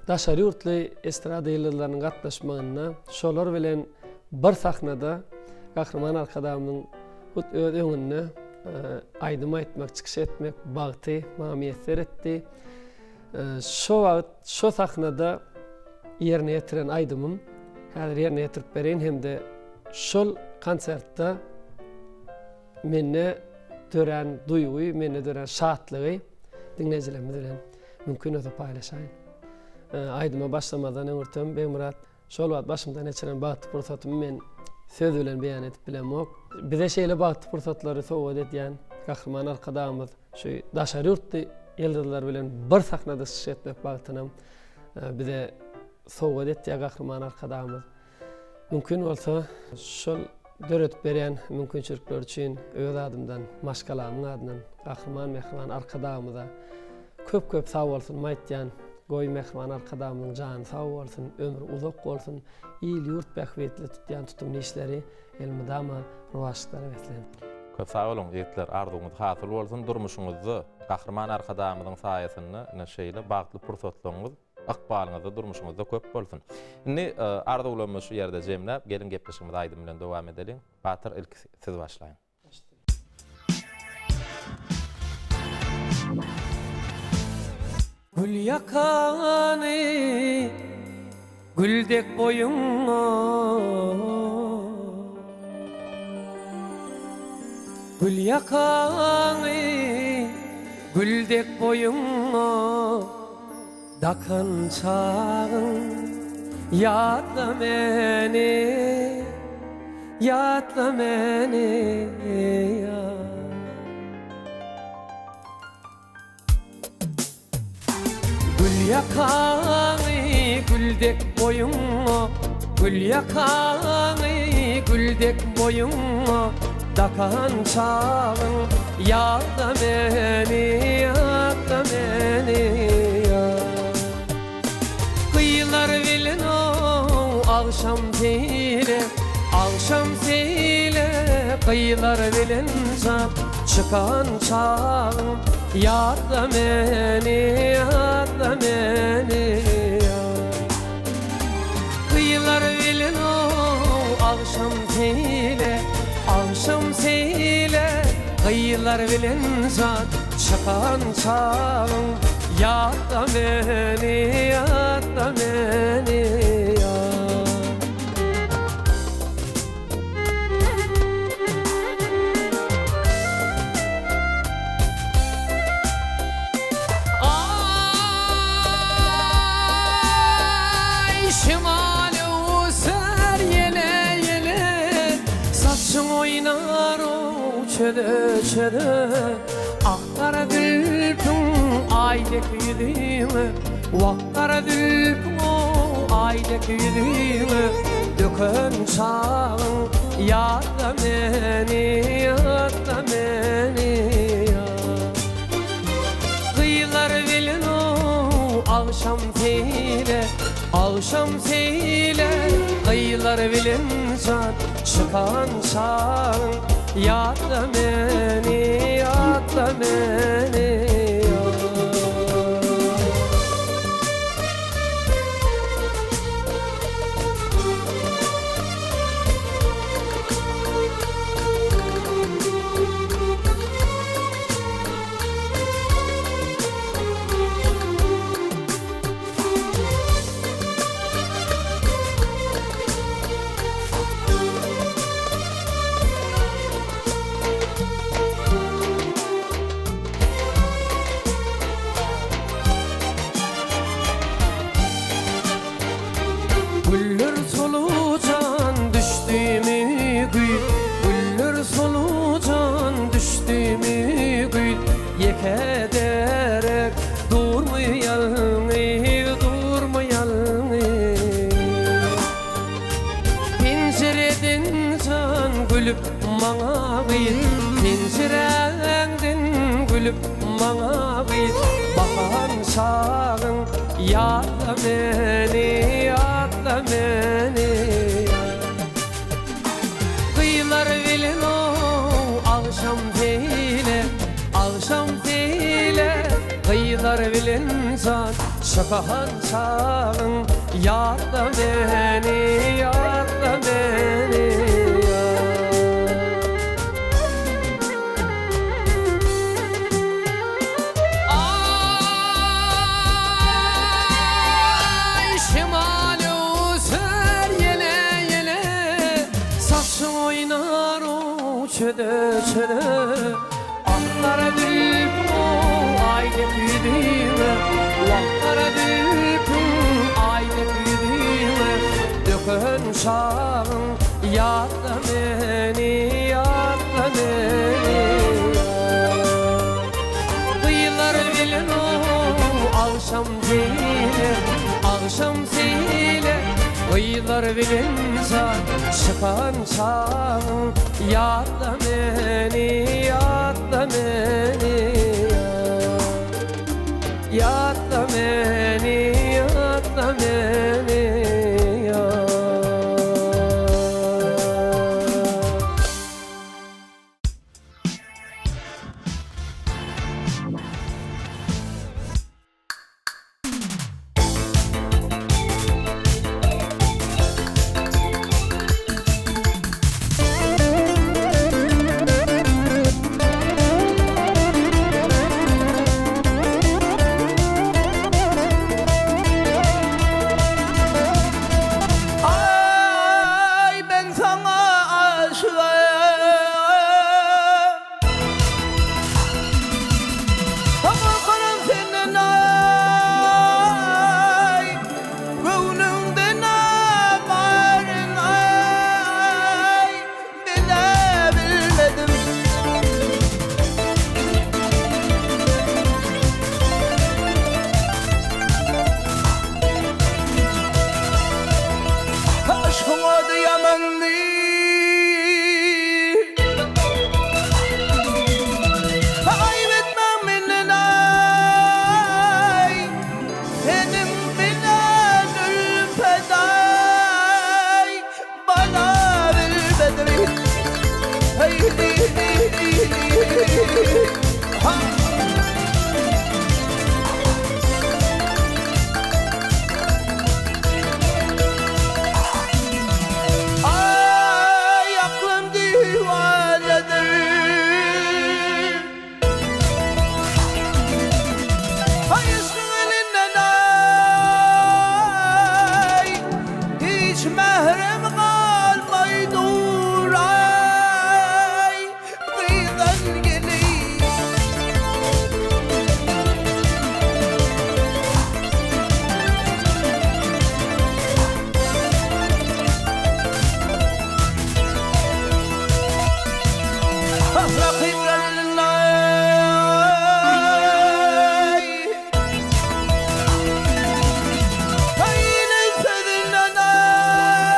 [SPEAKER 3] daşary ýurtly estrada ýyldyzlarynyň gatnaşmagynda şolar bilen bir sahnada Gahryman Arkadagymyzyň hut öz öňünde aýdym aýtmak, çykyş etmek bagty maňa miýesser etdi. Şo wagt şo sahnada ýerine ýetiren aýdymym häzir ýerine ýetirip bereýin hem-de şol konsertde Mende dörän duýgy, mende dörän şatlygy diňleýjilerimiz bilen mümkin bolsa paýlaşaýyn. Aýdyma başlamazdan öňürtem Begmyrat, şol wagt başymdan geçiren bagtly pursatymy men söz bilen beýan edip bilemok. Bize şeýle bagtly pursatlary sowgat edýän Gahryman Arkadagymyz şu daşary ýurtly ýyldyzlar bilen bir sahnada çykyş etmek bagtynam bize sowgat etýär Gahryman Arkadagymyz. Mümkin bolsa, şol döredip berýän mümkinçilikleri üçin öz adymdan, maşgalamyň adyndan Gahryman Mähriban Arkadagymyza köp-köp sag bolsunymy aýtýan. Goý, Mähriban Arkadagymyzyň jany sag bolsun, ömri uzak bolsun, il-ýurt bähbitli tutýan tutumly işleri elmydama rowaçlyklara beslensin.
[SPEAKER 1] Köp sag boluň, ýigitler, arzuwyňyz hasyl bolsun, durmuşyňyzda Gahryman Arkadagymyzyň saýasynda ine şeýle bagtly pursatlaryňyz Ykbalyňyzda, durmuşyňyzda köp bolsun. Indi arzuwlarymyzy şu ýerde jemläp, geliň gepleşigimizi aýdym bilen dowam edeliň. Batyr ilki siz başlaýyň.
[SPEAKER 5] Gül ýakany gül dek boýuňa Gül ýakany gül dek boýuňa Dakan çagyň ýatla meni, ýatla meni ýar. Gül ýakaňy gül dek boýuňa, Gül ýakaňy gül dek boýuňa Dakan çagyň ýatla meni, ýatla meni ýar. Gyzlar bilen ow agşam seýle, agşam seýle Gyzlar bilen jan çykan çagyň ýatla meni, ýatla meni ýar. Gyzlar bilen ow agşam seýle, agşam seýle Gyzlar bilen jan çykan çagyň Ýatla meni, ýatla meni ýar. Aý, şemal öwser ýele-ýele, Saçyň oýnar-ow çöle-çöle. Ak gara zülpüň Aý dek ýüzüňe, Wah, gara zülpüň-ow Aý dek ýüzüňe Döken çagyň Ýatla meni, ýatla meni, ýar. Gyzlar bilen-ow agşam seýle, Agşam seýle gyzlar bilen jan Çykan çagyň Ýatla meni, ýatla meni ýar. Gülüp maňa gyz bakan çagyň Ýatla meni, ýatla meni. Gyzlar bilen ow agşam seýle, agşam seýle Gyzlar bilen jan çykan çagyň Ýatla meni, ýatla meni. Aý şemal öwser ýele ýele Saçyň oýnar ow çöde çöde Aklara zülpüň ow aý dek ýüzüňe Wah gara zülpüň aý dek ýüzüňe Döken şagyň ýatla meni ýatla meni Gyzlar bilen ow agşam seýle, agşam seýle Gyzlar bilen jan çykan çagyň Ýatla meni, ýatla meni Ýatla meni, ýatla meni
[SPEAKER 6] Aý men saňa aşygam. Gorkaram senden aý, Göwnüňde nä baryn aý, Bile bilmedim. Yşkyň ody ýamandy. Aýyp etmäň menden aý, Seniň bilen ülpet aý, Bana bilmedim. Heý ha. Aý aklym diwanadyr. Aý yşkyň elinden aý, Hiç mährem galmaý dur aý, Gyzan gelin. Rakyplar elinden aý, Aýynyň sözünden aý.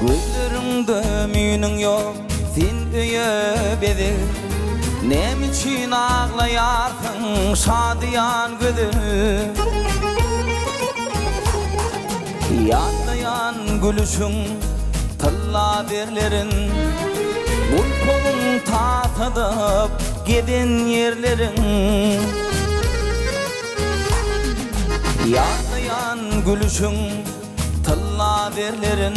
[SPEAKER 4] Gözleriňde müýnüň ýok, sen öýe bezeg. Näme üçin aglaýarsyň, şadyýan gözel? Ýatlaýan gülüşiň, tylla zerleriň, Gulpagyň tasadyp gezen ýerleriň. Ýatlaýan gülüşiň, Tylla zerlerin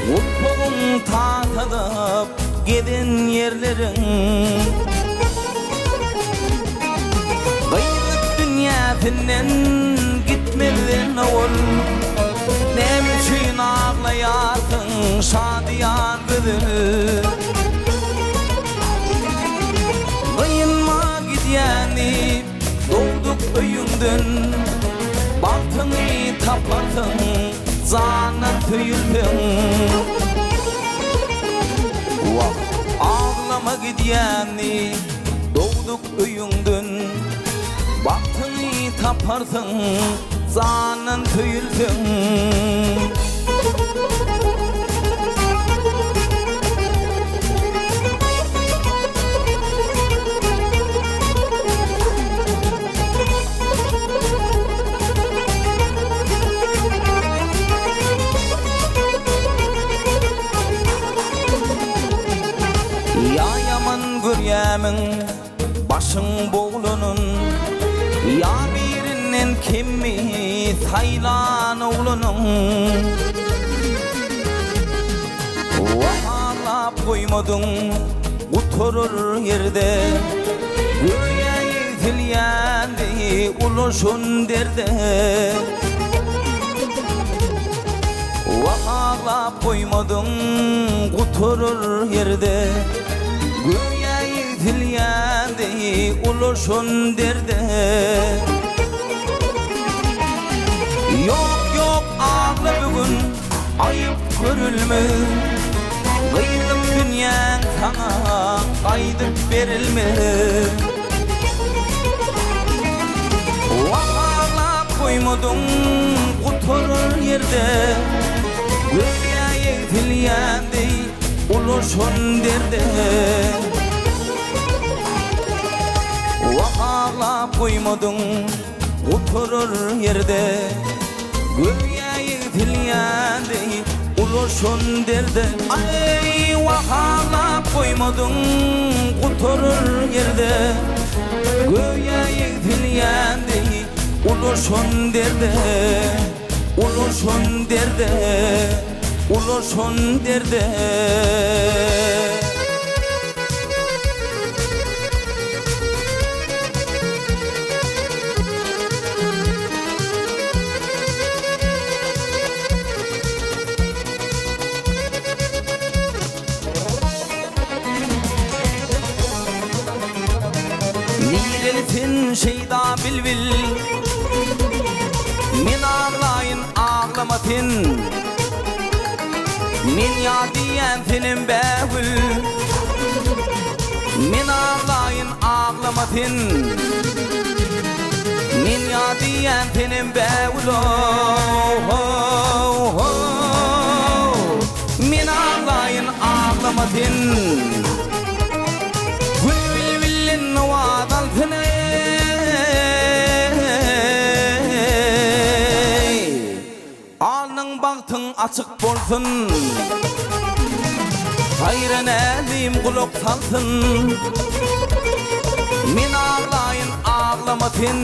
[SPEAKER 4] Gulpagyň tasadyp gezen ýerleriň Gyýlyk dünýäsinden gitmezden owal Näme üçin aglaýarsyň şadyýan gözel Gynma gidýäni Dogduk öýüňden bagtyňy taparsyň, jandan söýülseň. Wah, aglama gidýäni dogduk öýüňden bagtyňy taparsyň, jandan söýülseň. Ýa ýaman görýämiň başyň boglanyn, Ýa birinden kemmi saýlan oglanyň. Wah aglap goýmadyň gutarar ýerde, Göýä ýegsilýän deý ulaşan derde. Wah aglap goýmadyň gutarar ýerde, Göýä ýegsilýän deý ulaşan derde. Ýok, ýok agla bu gün aýyp görülmez, Gyzym dünýäň saňa gaýdyp berilmez. Wah aglap goýmadyň gutarar ýerde, Göýä ýegsilýän deý ulaşan derde. Wah aglap goýmadyň gutarar ýerde, Göýä ýegsilýän deý ulaşan derde. Aý, wah aglap goýmadyň gutarar ýerde, Göýä ýegsilýän deý ulaşan derde, Ulaşan derde, ulaşan derde. Nireli sen şeýda bilbil? Men aglaýyn aglama sen. Men ýa diýýän senem bägül. Men aglaýyn aglama sen. Men ýa diýýän senem bägül oh-oh-oh. Men aglaýyn aglama sen. Gül bilbilden owaz alsyn eý. Alnyň bagtyň açyk bolsun. Haýran älim gulak salsyn. Men aglaýyn aglama sen.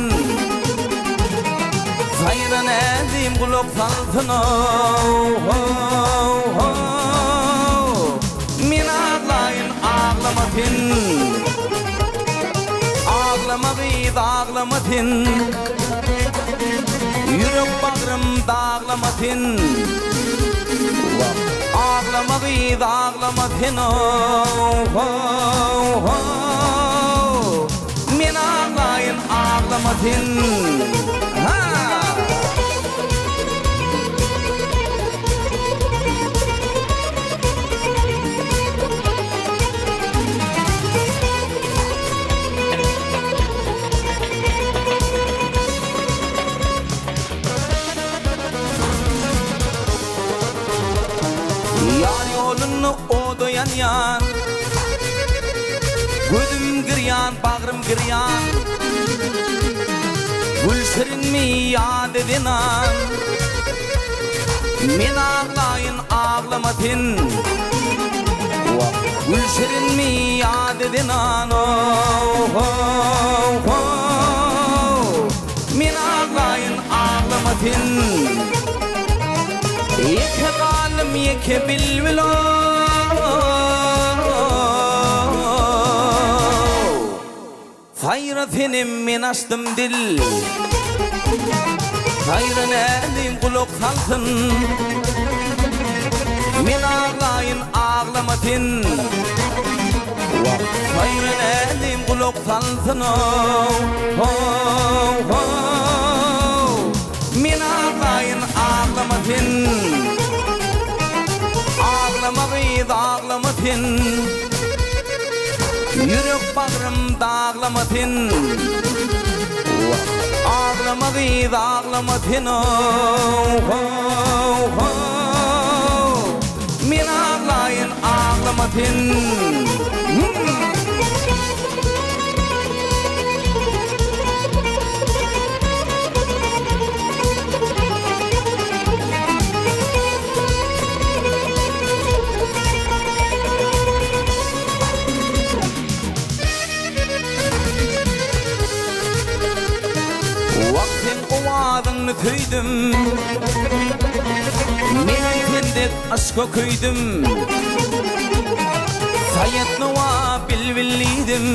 [SPEAKER 6] Saýra näzim gulak salsyn ho-ho-ho Men aglaýyn aglama sen Aglama gyz aglama sen Ýürek bagrym daglama sen Aglama gyz aglama sen ho-ho-ho Men aglaýyn aglama sen Ha! Ýar ýolunda oda ýanýan Gözüm girýan, bagrym girýan Gülşirinmi ýa-da zenan Men aglaýyn, aglama sen Wah, Gülşirinmi ýa-da zenan Oh-oh-oh Men aglaýyn, aglama sen Ýeke galdym ýeke bilbil Saýra senem men açdym dil Saýra nälim gulak salsyn Men aglaýyn aglama sen Saýra nälim gulak salsyn Ho ho Men aglaýyn aglama sen Aglama gyz aglama sen Ýürek bagrym daglama sen Aglama gyz aglama sen ho ho Men aglaýyn aglama sen Wah seň owazyňny söýdüm Menem sen dek yşka köýdüm Saýat nowa bilbil diýdim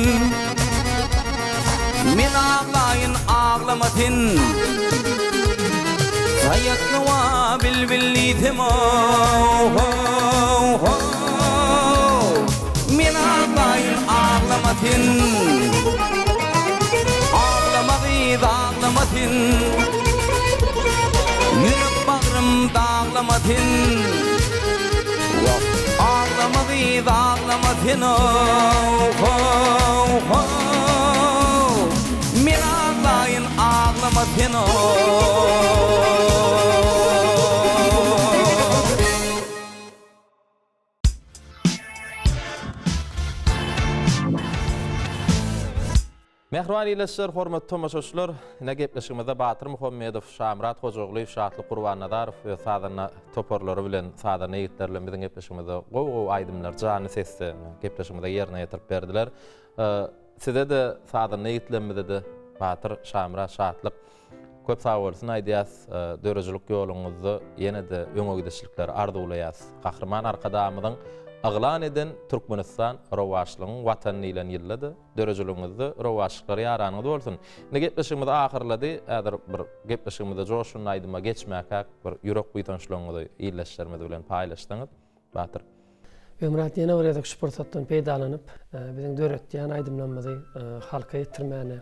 [SPEAKER 6] Men aglaýyn aglama sen Saýat nowa bilbil diýsem oh oh oh Men aglaýyn aglama sen Aglama gyz aglama sen Ýürek bagrym daglama sen Aglama gyz aglama sen oh oh Men aglaýyn aglama sen oh.
[SPEAKER 1] Mähriban ildeşler, hormatly tomaşaçylar, ine gepleşigimizde Batyr Muhammedow, Şamyrat Hojagulyýew, Şatlyk Gurbannazarow öz sazanda toparlary bilen, sazanda ýigitleri bilen biziň gepleşigimizde gowy-gowy aýdymlary janly sesde gepleşigimize ýerine ýetirip berdiler. Size-de, sazanda ýigitlerimize-de Batyr, Şamyrat, Şatlyk köp sagbolsun aýdýas. Döredijilik ýoluňyzda ýene-de öňe gidişlikleri arzuwlaýas. Gahryman Arkadagymyzyň yglan eden Türkmenistan rowaçlygyň Watany diýlen ýylda-da döredijiligiňizde rowaçlyklar ýaranyňyz bolsun. Indi gepleşigimiz ahyrlady. Häzir bir gepleşigimize joşgunly aýdyma geçmäkäk bir ýürek buýsançlygyňyzy ildeşlerimiz bilen paýlaşsaňyz. Batyr.
[SPEAKER 3] Ömrat ýene bir gezek şu pursatdan peýdalanyp, biziň döretýän aýdymlarymyzy halka ýetirmäne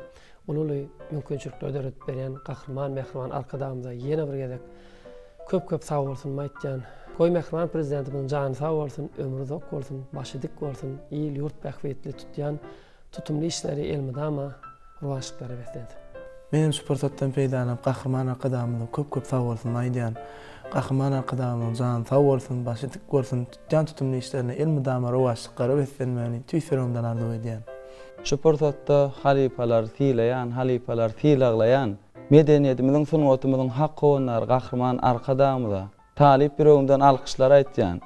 [SPEAKER 3] uly-uly mümkinçilikler döredip berýän Gahryman mähriban Arkadagymyza ýene bir gezek köp-köp sagbolsunymy aýtýan. Goý mähriban Prezidentimiziň jany sag bolsun, ömri uzak bolsun, başy dik bolsun, il-ýurt bähbitli tutýan Tutumly işleri elmydama rowaçlyklara beslensin.
[SPEAKER 2] Menem şu pursatdan peýdalanyp Gahryman Arkadagymyza köp köp sagbolsunymy aýdýan. Gahryman Arkadagymyzyň jany sag bolsun, başy dik bolsun, tutýan tutumly işlerinde elmydama rowaçlyklara beslenmegini tüýs ýüregimden arzuw edýän.
[SPEAKER 4] Şu pursatda halypalary sylaýan, halypalary sylaglaýan, medeniýetimiziň, sungatymyzyň hak howandary Gahryman Arkadagymyza talyp ýüregimden alkyşlar aýtýan.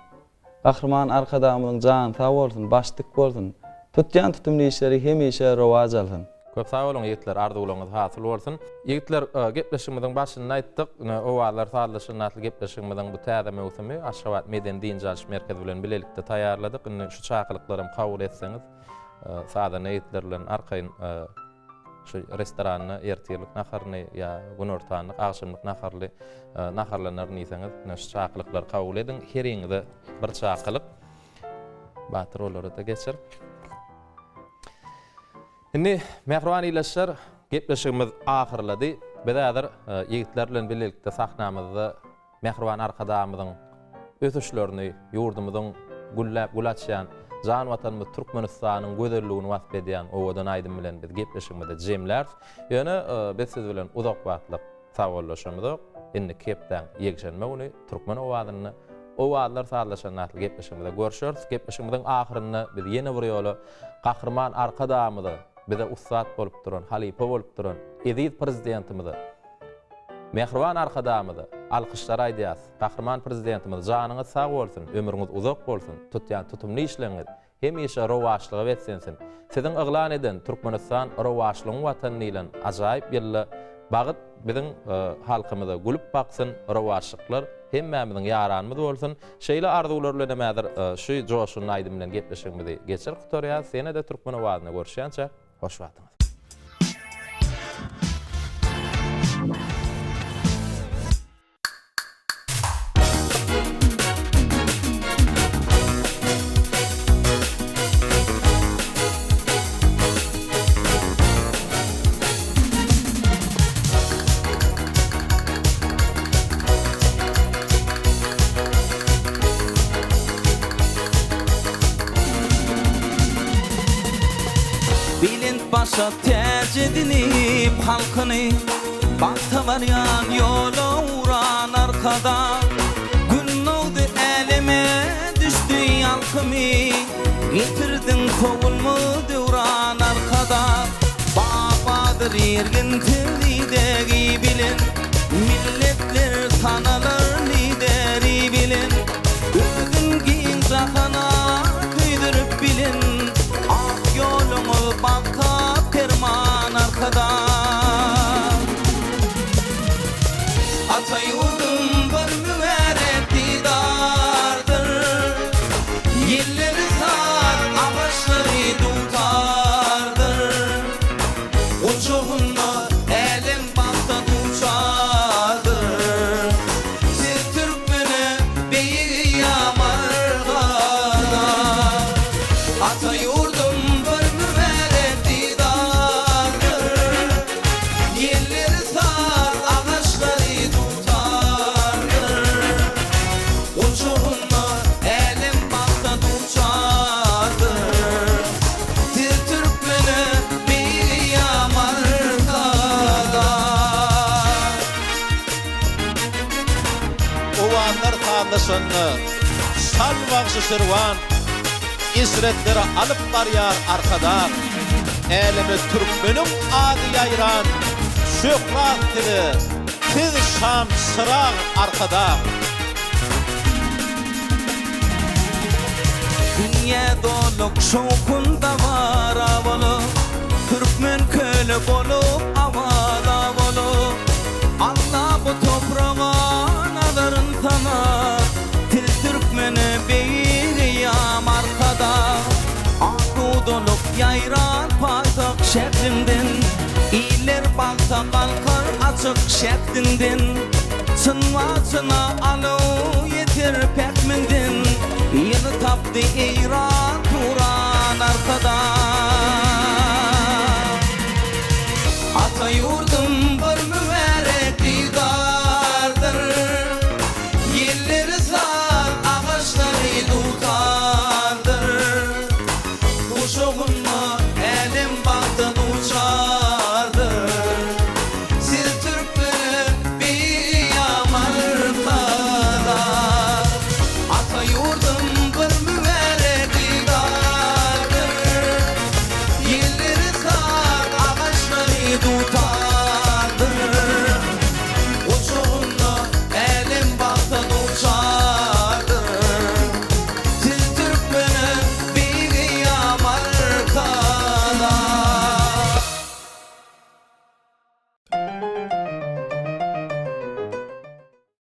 [SPEAKER 4] Gahryman Arkadagymyzyň jany sag bolsun, başy dik bolsun! Tutýan tutumly işleri hemişe rowaç alsyn!
[SPEAKER 1] Köp sag boluň ýigitler arzuwlaryňyz hasyl bolsun. Ýigitler gepleşigimiziň başynda aýtdyk, ine Owazlar sazlaşyny atly gepleşigimiziň bu täze möwsümi Aşgabat medeni dynç alyş merkezi bilen bilelikde taýýarladyk. Indi şu çakylyklaram kabul etseňiz sazanda ýigitler bilen arkaýyn şu restoranda ertirlik naharyny ýa günortanlyk, agşamlyk naharly naharlanaryn diýseňiz, ine şu çakylyklary kabul ediň. Heriňize bir çakylyk. Batyr olary-da geçir. Indi, mähriban ildeşler, gepleşigimiz ahyrlady. Biz häzir ýigitler bilen bilelikde sahnamyzda mähriban Arkadagymyzyň ösüşlerini, ýurdumyzyň gülläp gül açýan jan Watanymyz Türkmenistanyň gözelligini wasp edýän owadan aýdym bilen biz gepleşigimizi jemläris. Ýöne biz siz bilen uzak wagtlyk Sagbollaşamyzok, indiki hepdäň ýekşenbe güni Türkmen owazynda Owazlar sazlaşanda atly gepleşigimizde görşeris. Gepleşigimiziň ahyrynda biz ýene bir ýola Gahryman Arkadagymyza, bize ussat bolup duran, halypa bolup duran eziz Prezidentimize, mähriban Arkadagymyza alkyşlar aýdýarys. Gahryman Prezidentimiz janyňyz sag bolsun, ömrüňiz uzak bolsun, tutýan tutumly işleriňiz hemişe rowaçlyga beslensin! Siziň yglan eden Türkmenistan rowaçlygyň Watany diýlen ajaýyp ýylda bagt biziň halkymyza gülüp baksyn, rowaçlyklar hemmämiziň ýaranymyz bolsun! Şeýle arzuwlar bilenem häzir şu joşgunly aýdym bilen gepleşigimizi geçirip gutarýarys. Ýene-de Türkmen owazynda görüşýänçäk, hoş wagtyňyz!
[SPEAKER 6] Belent başa täç edinip halkyny Bagta barýan ýola uran Arkadag Gün dogdy äleme düşdi ýalkymy Getirdiň sowulmaz döwran Arkadag Babadyr irginsiz idegi bilen Milletler tanalar Lideri bilen Özün giň jahana köýdürip bilen Ak ýoluňyz bagta perman Arkadag. Ata ýurdum bir mübärek didardyr. Ýelleri saz, agaçlary dutardyr. Gujagynda älem bagta duçardyr. Siz türkmene beýik eýýam Arkadag. Ata ýurdum bir mübärek didardyr. Ýelleri saz, agaçlary dutardyr. Gujagynda älem bagta duçardyr. Siz türkmene beýik eýýam Arkadag.
[SPEAKER 7] Owazlar sazlaşanda Şal bagşy Şirwan Eşretlere alyp barýar Arkadag. Äleme türkmeniň ady ýaýran Şöhrat size, siz şam çyrag Arkadag.
[SPEAKER 6] Dünýä doluk şowhun dabara bolup, Türkmen köli bolup awaza bolup, Alla bu topraga nazaryn salar, Til türkmene beýik eýýam Arkadag. Asudalyk ýaýrar paýtagt şähriňden, Iller bagta galkar açyk şähdiňden. Çyn-maçyna alow ýeter pähmiňden, Ýyly tapdy eý.